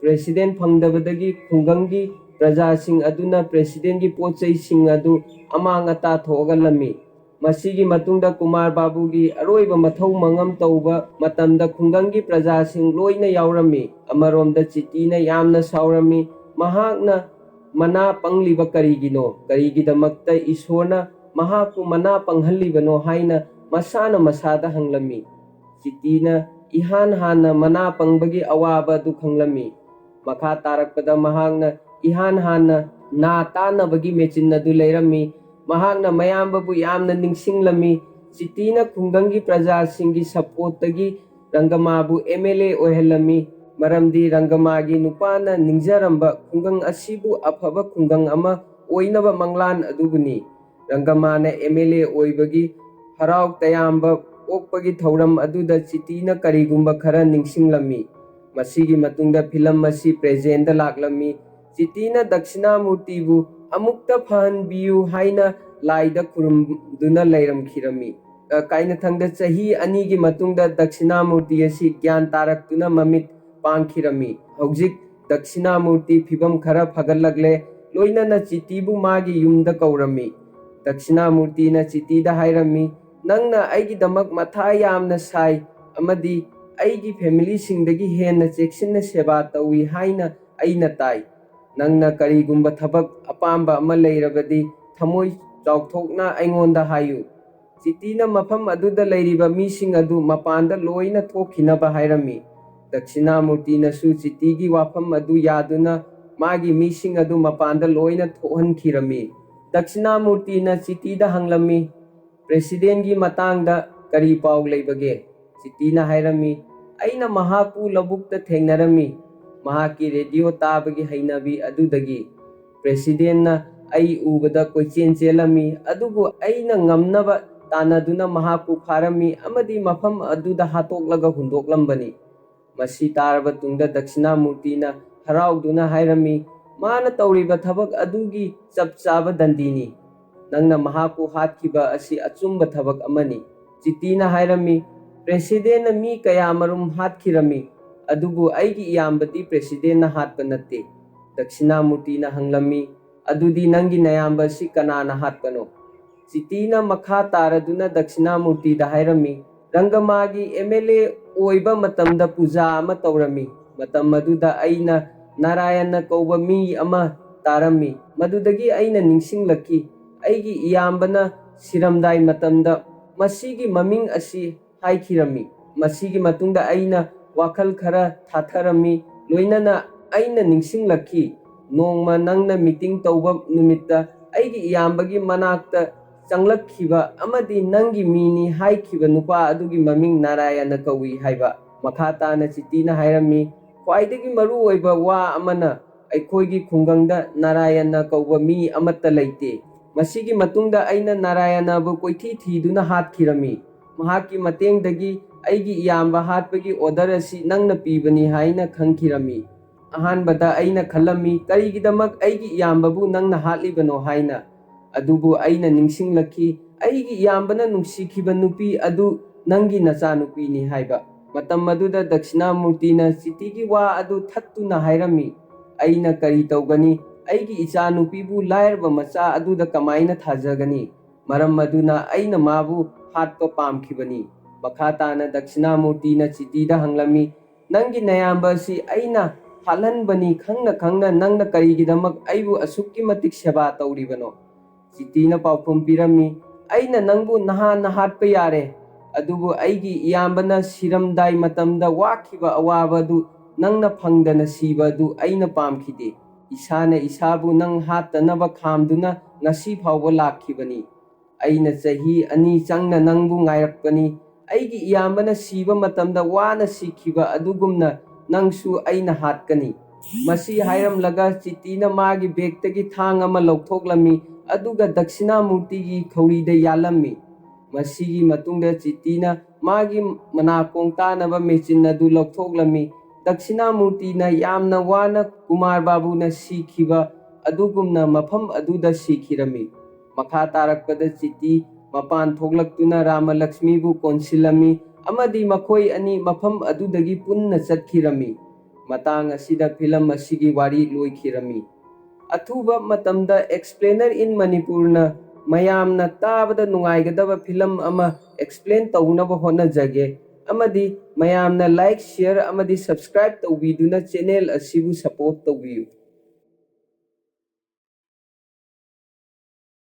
ꯄ꯭ꯔꯦꯁꯤꯗꯦꯟ ꯐꯪꯗꯕꯗꯒꯤ ꯈꯨꯡꯒꯪꯒꯤ ꯄ꯭ꯔꯖꯥꯁꯤꯡ ꯑꯗꯨꯅ ꯄ꯭ꯔꯦꯁꯤꯗꯦꯟꯒꯤ ꯄꯣꯠ ꯆꯩꯁꯤꯡ ꯑꯗꯨ ꯑꯃꯥꯡ ꯑꯇꯥ ꯊꯣꯛꯍꯜꯂꯝꯃꯤ꯫ ꯃꯁꯤꯒꯤ ꯃꯇꯨꯡꯗ ꯀꯨꯃꯥꯔ ꯕꯥꯕꯨꯒꯤ ꯑꯔꯣꯏꯕ ꯃꯊꯧ ꯃꯉꯝ ꯇꯧꯕ ꯃꯇꯝꯗ ꯈꯨꯡꯒꯪꯒꯤ ꯄ꯭ꯔꯖꯥꯁꯤꯡ ꯂꯣꯏꯅ ꯌꯥꯎꯔꯝꯃꯤ꯫ ꯑꯃꯔꯣꯝꯗ ꯆꯤꯇꯤꯅ ꯌꯥꯝꯅ ꯁꯥꯎꯔꯝꯃꯤ꯫ ꯃꯍꯥꯛꯅ ꯃꯅꯥ ꯄꯪꯂꯤꯕ ꯀꯔꯤꯒꯤꯅꯣ? ꯀꯔꯤꯒꯤꯗꯃꯛꯇ ꯏꯁꯣꯔꯅ ꯃꯍꯥꯛꯄꯨ ꯃꯅꯥ ꯄꯪꯍꯜꯂꯤꯕꯅꯣ ꯍꯥꯏꯅ ꯃꯁꯥꯅ ꯃꯁꯥꯗ ꯍꯪꯂꯝꯃꯤ꯫ ꯆꯤꯇꯤꯅ ꯏꯍꯥꯟ ꯍꯥꯟꯅ ꯃꯅꯥ ꯄꯪꯕꯒꯤ ꯑꯋꯥꯕ ꯑꯗꯨ ꯈꯪꯂꯝꯃꯤ꯫ ꯃꯈꯥ ꯇꯥꯔꯛꯄꯗ ꯃꯍꯥꯛꯅ ꯏꯍꯥꯟ ꯍꯥꯟꯅ ꯅꯥ ꯇꯥꯅꯕꯒꯤ ꯃꯦꯆꯤꯟ ꯑꯗꯨ ꯂꯩꯔꯝꯃꯤ꯫ ꯃꯍꯥꯛꯅ ꯃꯌꯥꯝꯕꯕꯨ ꯌꯥꯝꯅ ꯅꯤꯡꯁꯤꯡꯂꯝꯃꯤ꯫ ꯆꯤꯇꯤꯅ ꯈꯨꯡꯒꯪꯒꯤ ꯄ꯭ꯔꯖꯥꯁꯤꯡꯒꯤ ꯁꯄꯣꯔꯠꯇꯒꯤ ꯔꯪꯒꯃꯥꯕꯨ ꯑꯦꯝ ꯑꯦꯜ ꯑꯦ ꯑꯣꯏꯍꯜꯂꯝꯃꯤ, ꯃꯔꯝꯗꯤ ꯔꯪꯒꯃꯥꯒꯤ ꯅꯨꯄꯥꯅ ꯅꯤꯡꯖꯔꯝꯕ ꯈꯨꯡꯒꯪ ꯑꯁꯤꯕꯨ ꯑꯐꯕ ꯈꯨꯡꯒꯪ ꯑꯃ ꯑꯣꯏꯅꯕ ꯃꯪꯂꯥꯟ ꯑꯗꯨꯕꯨꯅꯤ꯫ ꯔꯪꯒꯃꯥꯅ ꯑꯦꯝ ꯑꯦꯜ ꯑꯦ ꯑꯣꯏꯕꯒꯤ ꯍꯔꯥꯎ ꯇꯌꯥꯝꯕ ꯄꯣꯛꯄꯒꯤ ꯊꯧꯔꯝ ꯑꯗꯨꯗ ꯆꯤꯇꯤꯅ ꯀꯔꯤꯒꯨꯝꯕ ꯈꯔ ꯅꯤꯡꯁꯤꯡꯂꯝꯃꯤ꯫ ꯃꯁꯤꯒꯤ ꯃꯇꯨꯡꯗ ꯐꯤꯂꯝ ꯑꯁꯤ ꯄ꯭ꯔꯦꯖꯦꯟꯗ ꯂꯥꯛꯂꯝꯃꯤ꯫ ꯆꯤꯇꯤꯅ ꯗꯛꯁꯤꯅꯥꯃꯨꯔꯇꯤꯕꯨ ꯑꯃꯨꯛꯇ ꯐꯍꯟꯕꯤꯌꯨ ꯍꯥꯏꯅ ꯂꯥꯏꯗ ꯈꯨꯔꯨꯝꯗꯨꯅ ꯂꯩꯔꯝꯈꯤꯔꯝꯃꯤ꯫ ꯑ, ꯀꯥꯏꯅꯊꯪꯗ ꯆꯍꯤ ꯑꯅꯤꯒꯤ ꯃꯇꯨꯡꯗ ꯗꯛꯁꯤꯅꯥꯃꯨꯔꯇꯤ ꯑꯁꯤ ꯒ꯭ꯌꯥꯟ ꯇꯥꯔꯛꯇꯨꯅ ꯃꯃꯤꯠ ꯄꯥꯡꯈꯤꯔꯝꯃꯤ꯫ ꯍꯧꯖꯤꯛ ꯗꯛꯁꯤꯅꯥꯃꯨꯔꯇꯤ ꯐꯤꯕꯝ ꯈꯔ ꯐꯒꯠꯂꯛꯂꯦ, ꯂꯣꯏꯅꯅ ꯆꯤꯇꯤꯕꯨ ꯃꯥꯒꯤ ꯌꯨꯝꯗ ꯀꯧꯔꯝꯃꯤ꯫ ꯗꯛꯁꯤꯅꯥꯃꯨꯔꯇꯤꯅ ꯆꯤꯇꯤꯗ ꯍꯥꯏꯔꯝꯃꯤ, "ꯅꯪꯅ ꯑꯩꯒꯤꯗꯃꯛ ꯃꯊꯥ ꯌꯥꯝꯅ ꯁꯥꯏ ꯑꯃꯗꯤ ꯑꯩꯒꯤ ꯐꯦꯃꯤꯂꯤꯁꯤꯡꯗꯒꯤ ꯍꯦꯟꯅ ꯆꯦꯛꯁꯤꯟꯅ ꯁꯦꯕꯥ ꯇꯧꯏ ꯍꯥꯏꯅ ꯑꯩꯅ ꯇꯥꯏ꯫ ꯅꯪꯅ ꯀꯔꯤꯒꯨꯝꯕ ꯊꯕꯛ ꯑꯄꯥꯝꯕ ꯑꯃ ꯂꯩꯔꯕꯗꯤ ꯊꯃꯣꯏ ꯆꯥꯎꯊꯣꯛꯅ ꯑꯩꯉꯣꯟꯗ ꯍꯥꯏꯌꯨ꯫" ꯆꯤꯇꯤꯅ ꯃꯐꯝ ꯑꯗꯨꯗ ꯂꯩꯔꯤꯕ ꯃꯤꯁꯤꯡ ꯑꯗꯨ ꯃꯄꯥꯟꯗ ꯂꯣꯏꯅ ꯊꯣꯛꯈꯤꯅꯕ ꯍꯥꯏꯔꯝꯃꯤ꯫ ꯗꯛꯁꯤꯅꯥꯃꯨꯔꯇꯤꯅꯁꯨ ꯆꯤꯇꯤꯒꯤ ꯋꯥꯐꯝ ꯑꯗꯨ ꯌꯥꯗꯨꯅ ꯃꯥꯒꯤ ꯃꯤꯁꯤꯡ ꯑꯗꯨ ꯃꯄꯥꯟꯗ ꯂꯣꯏꯅ ꯊꯣꯛꯍꯟꯈꯤꯔꯝꯃꯤ꯫ ꯗꯛꯁꯤꯅꯥꯃꯨꯔꯇꯤꯅ ꯆꯤꯇꯤꯗ ꯍꯪꯂꯝꯃꯤ, "ꯄ꯭ꯔꯦꯁꯤꯗꯦꯟꯒꯤ ꯃꯇꯥꯡꯗ ꯀꯔꯤ ꯄꯥꯎ ꯂꯩꯕꯒꯦ?" ꯆꯤꯇꯤꯅ ꯍꯥꯏꯔꯝꯃꯤ, "ꯑꯩꯅ ꯃꯍꯥꯛꯄꯨ ꯂꯧꯕꯨꯛꯇ ꯊꯦꯡꯅꯔꯝꯃꯤ, ꯃꯍꯥꯛꯀꯤ ꯔꯦꯗꯤꯑꯣ ꯇꯥꯕꯒꯤ ꯍꯩꯅꯕꯤ ꯑꯗꯨꯗꯒꯤ꯫ ꯄ꯭ꯔꯦꯁꯤꯗꯦꯟꯅ ꯑꯩ ꯎꯕꯗ ꯀꯣꯏꯆꯦꯟ ꯆꯦꯜꯂꯝꯃꯤ, ꯑꯗꯨꯕꯨ ꯑꯩꯅ ꯉꯝꯅꯕ ꯇꯥꯟꯅꯗꯨꯅ ꯃꯍꯥꯛꯄꯨ ꯐꯥꯔꯝꯃꯤ ꯑꯃꯗꯤ ꯃꯐꯝ ꯑꯗꯨꯗ ꯍꯥꯠꯇꯣꯛꯂꯒ ꯍꯨꯟꯗꯣꯛꯂꯝꯕꯅꯤ꯫" ꯃꯁꯤ ꯇꯥꯔꯕ ꯇꯨꯡꯗ ꯗꯛꯁꯤꯅꯥꯃꯨꯔꯇꯤꯅ ꯍꯔꯥꯎꯗꯨꯅ ꯍꯥꯏꯔꯝꯃꯤ, "ꯃꯥꯅ ꯇꯧꯔꯤꯕ ꯊꯕꯛ ꯑꯗꯨꯒꯤ ꯆꯞ ꯆꯥꯕ ꯗꯟꯗꯤꯅꯤ꯫ ꯅꯪꯅ ꯃꯍꯥꯛꯄꯨ ꯍꯥꯠꯈꯤꯕ ꯑꯁꯤ ꯑꯆꯨꯝꯕ ꯊꯕꯛ ꯑꯃꯅꯤ꯫" ꯆꯤꯇꯤꯅ ꯍꯥꯏꯔꯝꯃꯤ, "ꯄ꯭ꯔꯦꯁꯤꯗꯦꯟꯅ ꯃꯤ ꯀꯌꯥꯃꯔꯨꯝ ꯍꯥꯠꯈꯤꯔꯝꯃꯤ, ꯑꯗꯨꯕꯨ ꯑꯩꯒꯤ ꯏꯌꯥꯝꯕꯗꯤ ꯄ꯭ꯔꯦꯁꯤꯗꯦꯟꯅ ꯍꯥꯠꯄ ꯅꯠꯇꯦ꯫" ꯗꯛꯁꯤꯅꯥꯃꯨꯔꯇꯤꯅ ꯍꯪꯂꯝꯃꯤ, "ꯑꯗꯨꯗꯤ ꯅꯪꯒꯤ ꯅꯌꯥꯝꯕ ꯑꯁꯤ ꯀꯅꯥꯅ ꯍꯥꯠꯄꯅꯣ?" ꯆꯤꯇꯤꯅ ꯃꯈꯥ ꯇꯥꯔꯗꯨꯅ ꯗꯛꯁꯤꯅꯥꯃꯨꯔꯇꯤꯗ ꯍꯥꯏꯔꯝꯃꯤ, "ꯔꯪꯒꯃꯥꯒꯤ ꯑꯦꯝ ꯑꯦꯜ ꯑꯦ ꯑꯣꯏꯕ ꯃꯇꯝꯗ ꯄꯨꯖꯥ ꯑꯃ ꯇꯧꯔꯝꯃꯤ꯫ ꯃꯇꯝ ꯑꯗꯨꯗ ꯑꯩꯅ ꯅꯥꯔꯥꯌꯟꯅ ꯀꯧꯕ ꯃꯤ ꯑꯃ ꯇꯥꯔꯝꯃꯤ꯫ ꯃꯗꯨꯗꯒꯤ ꯑꯩꯅ ꯅꯤꯡꯁꯤꯡꯂꯛꯈꯤ, ꯑꯩꯒꯤ ꯏꯌꯥꯝꯕꯅ ꯁꯤꯔꯝꯗꯥꯏ ꯃꯇꯝꯗ ꯃꯁꯤꯒꯤ ꯃꯃꯤꯡ ꯑꯁꯤ ꯍꯥꯏꯈꯤꯔꯝꯃꯤ꯫ ꯃꯁꯤꯒꯤ ꯃꯇꯨꯡꯗ ꯑꯩꯅ ꯋꯥꯈꯜ ꯈꯔ ꯊꯥꯊꯔꯝꯃꯤ, ꯂꯣꯏꯅꯅ ꯑꯩꯅ ꯅꯤꯡꯁꯤꯡꯂꯛꯈꯤ, ꯅꯣꯡꯃ ꯅꯪꯅ ꯃꯤꯇꯤꯡ ꯇꯧꯕ ꯅꯨꯃꯤꯠꯇ ꯑꯩꯒꯤ ꯏꯌꯥꯝꯕꯒꯤ ꯃꯅꯥꯛꯇ ꯆꯪꯂꯛꯈꯤꯕ ꯑꯃꯗꯤ ꯅꯪꯒꯤ ꯃꯤꯅꯤ ꯍꯥꯏꯈꯤꯕ ꯅꯨꯄꯥ ꯑꯗꯨꯒꯤ ꯃꯃꯤꯡ ꯅꯥꯔꯥꯌꯅ ꯀꯧꯏ ꯍꯥꯏꯕ꯫ ꯃꯈꯥ ꯇꯥꯅ ꯆꯤꯇꯤꯅ ꯍꯥꯏꯔꯝꯃꯤ, ꯈ꯭ꯋꯥꯏꯗꯒꯤ ꯃꯔꯨ ꯑꯣꯏꯕ ꯋꯥ ꯑꯃꯅ, ꯑꯩꯈꯣꯏꯒꯤ ꯈꯨꯡꯒꯪꯗ ꯅꯥꯔꯥꯌꯅ ꯀꯧꯕ ꯃꯤ ꯑꯃꯠꯇ ꯂꯩꯇꯦ꯫ ꯃꯁꯤꯒꯤ ꯃꯇꯨꯡꯗ ꯑꯩꯅ ꯅꯥꯔꯥꯌꯅꯕꯨ ꯀꯣꯏꯊꯤ ꯊꯤꯗꯨꯅ ꯍꯥꯠꯈꯤꯔꯝꯃꯤ꯫ ꯃꯍꯥꯛꯀꯤ ꯃꯇꯦꯡꯗꯒꯤ ꯑꯩꯒꯤ ꯏꯌꯥꯝꯕ ꯍꯥꯠꯄꯒꯤ ꯑꯣꯔꯗꯔ ꯑꯁꯤ ꯅꯪꯅ ꯄꯤꯕꯅꯤ ꯍꯥꯏꯅ ꯈꯪꯈꯤꯔꯝꯃꯤ꯫ ꯑꯍꯥꯟꯕꯗ ꯑꯩꯅ ꯈꯜꯂꯝꯃꯤ, ꯀꯔꯤꯒꯤꯗꯃꯛ ꯑꯩꯒꯤ ꯏꯌꯥꯝꯕꯕꯨ ꯅꯪꯅ ꯍꯥꯠꯂꯤꯕꯅꯣ ꯍꯥꯏꯅ꯫ ꯑꯗꯨꯕꯨ ꯑꯩꯅ ꯅꯤꯡꯁꯤꯡꯂꯛꯈꯤ, ꯑꯩꯒꯤ ꯏꯌꯥꯝꯕꯅ ꯅꯨꯡꯁꯤꯈꯤꯕ ꯅꯨꯄꯤ ꯑꯗꯨ ꯅꯪꯒꯤ ꯅꯆꯥꯅꯨꯄꯤꯅꯤ ꯍꯥꯏꯕ꯫ ꯃꯇꯝ ꯑꯗꯨꯗ ꯗꯛꯁꯤꯅꯥꯃꯨꯔꯇꯤꯅ ꯆꯤꯇꯤꯒꯤ ꯋꯥ ꯑꯗꯨ ꯊꯠꯇꯨꯅ ꯍꯥꯏꯔꯝꯃꯤ, ꯑꯩꯅ ꯀꯔꯤ ꯇꯧꯒꯅꯤ? ꯑꯩꯒꯤ ꯏꯆꯥꯅꯨꯄꯤꯕꯨ ꯂꯥꯏꯔꯕ ꯃꯆꯥ ꯑꯗꯨꯗ ꯀꯃꯥꯏꯅ ꯊꯥꯖꯒꯅꯤ? ꯃꯔꯝ ꯑꯗꯨꯅ ꯑꯩꯅ ꯃꯥꯕꯨ ꯍꯥꯠꯄ ꯄꯥꯝꯈꯤꯕꯅꯤ꯫ ꯃꯈꯥ ꯇꯥꯅ ꯗꯛꯁꯤꯅꯥꯃꯨꯔꯇꯤꯅ ꯆꯤꯇꯤꯗ ꯍꯪꯂꯝꯃꯤ, ꯅꯪꯒꯤ ꯅꯌꯥꯝꯕ ꯑꯁꯤ ꯑꯩꯅ ꯍꯥꯠꯍꯟꯕꯅꯤ ꯈꯪꯅ ꯈꯪꯅ ꯅꯪꯅ ꯀꯔꯤꯒꯤꯗꯃꯛ ꯑꯩꯕꯨ ꯑꯁꯨꯛꯀꯤ ꯃꯇꯤꯛ ꯁꯦꯕꯥ ꯇꯧꯔꯤꯕꯅꯣ? ꯆꯤꯇꯤꯅ ꯄꯥꯎꯈꯨꯝ ꯄꯤꯔꯝꯃꯤ, ꯑꯩꯅ ꯅꯪꯕꯨ ꯅꯍꯥꯟꯅ ꯍꯥꯠꯄ ꯌꯥꯔꯦ, ꯑꯗꯨꯕꯨ ꯑꯩꯒꯤ ꯏꯌꯥꯝꯕꯅ ꯁꯤꯔꯝꯗꯥꯏ ꯃꯇꯝꯗ ꯋꯥꯈꯤꯕ ꯑꯋꯥꯕ ꯑꯗꯨ ꯅꯪꯅ ꯐꯪꯗꯅ ꯁꯤꯕ ꯑꯗꯨ ꯑꯩꯅ ꯄꯥꯝꯈꯤꯗꯦ꯫ ꯏꯁꯥꯅ ꯏꯁꯥꯕꯨ ꯅꯪ ꯍꯥꯠꯇꯅꯕ ꯈꯥꯝꯗꯨꯅ ꯉꯁꯤ ꯐꯥꯎꯕ ꯂꯥꯛꯈꯤꯕꯅꯤ꯫ ꯑꯩꯅ ꯆꯍꯤ ꯑꯅꯤ ꯆꯪꯅ ꯅꯪꯕꯨ ꯉꯥꯏꯔꯛꯄꯅꯤ꯫ ꯑꯩꯒꯤ ꯏꯌꯥꯝꯕꯅ ꯁꯤꯕ ꯃꯇꯝꯗ ꯋꯥꯅ ꯁꯤꯈꯤꯕ ꯑꯗꯨꯒꯨꯝꯅ ꯅꯪꯁꯨ ꯑꯩꯅ ꯍꯥꯠꯀꯅꯤ꯫ ꯃꯁꯤ ꯍꯥꯏꯔꯝꯂꯒ ꯆꯤꯇꯤꯅ ꯃꯥꯒꯤ ꯕꯦꯒꯇꯒꯤ ꯊꯥꯡ ꯑꯃ ꯂꯧꯊꯣꯛꯂꯝꯃꯤ, ꯑꯗꯨꯒ ꯗꯛꯁꯤꯅꯥꯃꯨꯔꯇꯤꯒꯤ ꯈꯧꯔꯤꯗ ꯌꯥꯜꯂꯝꯃꯤ꯫ ꯃꯁꯤꯒꯤ ꯃꯇꯨꯡꯗ ꯆꯤꯇꯤꯅ ꯃꯥꯒꯤ ꯃꯅꯥꯀꯣꯡ ꯇꯥꯅꯕ ꯃꯦꯆꯤꯟ ꯑꯗꯨ ꯂꯧꯊꯣꯛꯂꯝꯃꯤ꯫ ꯗꯛꯁꯤꯅꯥꯃꯨꯔꯇꯤꯅ ꯌꯥꯝꯅ ꯋꯥꯅ ꯀꯨꯃꯥꯔ ꯕꯥꯕꯨꯅ ꯁꯤꯈꯤꯕ ꯑꯗꯨꯒꯨꯝꯅ ꯃꯐꯝ ꯑꯗꯨꯗ ꯁꯤꯈꯤꯔꯝꯃꯤ꯫ ꯃꯈꯥ ꯇꯥꯔꯛꯄꯗ ꯆꯤꯇꯤ ꯃꯄꯥꯟ ꯊꯣꯛꯂꯛꯇꯨꯅ ꯔꯥꯃꯂꯛꯁꯃꯤꯕꯨ ꯀꯣꯟꯁꯤꯜꯂꯝꯃꯤ ꯑꯃꯗꯤ ꯃꯈꯣꯏ ꯑꯅꯤ ꯃꯐꯝ ꯑꯗꯨꯗꯒꯤ ꯄꯨꯟꯅ ꯆꯠꯈꯤꯔꯝꯃꯤ꯫ ꯃꯇꯥꯡ ꯑꯁꯤꯗ ꯐꯤꯂꯝ ꯑꯁꯤꯒꯤ ꯋꯥꯔꯤ ꯂꯣꯏꯈꯤꯔꯝꯃꯤ꯫ ꯑꯊꯨꯕ ꯃꯇꯝꯗ Explainer in Manipurꯅ ꯃꯌꯥꯝꯅ ꯇꯥꯕꯗ ꯅꯨꯡꯉꯥꯏꯒꯗꯕ ꯐꯤꯂꯝ ꯑꯃ explain ꯇꯧꯅꯕ ꯍꯣꯠꯅꯖꯒꯦ, ꯑꯃꯗꯤ ꯃꯌꯥꯝꯅ like, share ꯑꯃꯗꯤ subscribe ꯇꯧꯕꯤꯗꯨꯅ channel ꯑꯁꯤꯕꯨ support ꯇꯧꯕꯤꯌꯨ꯫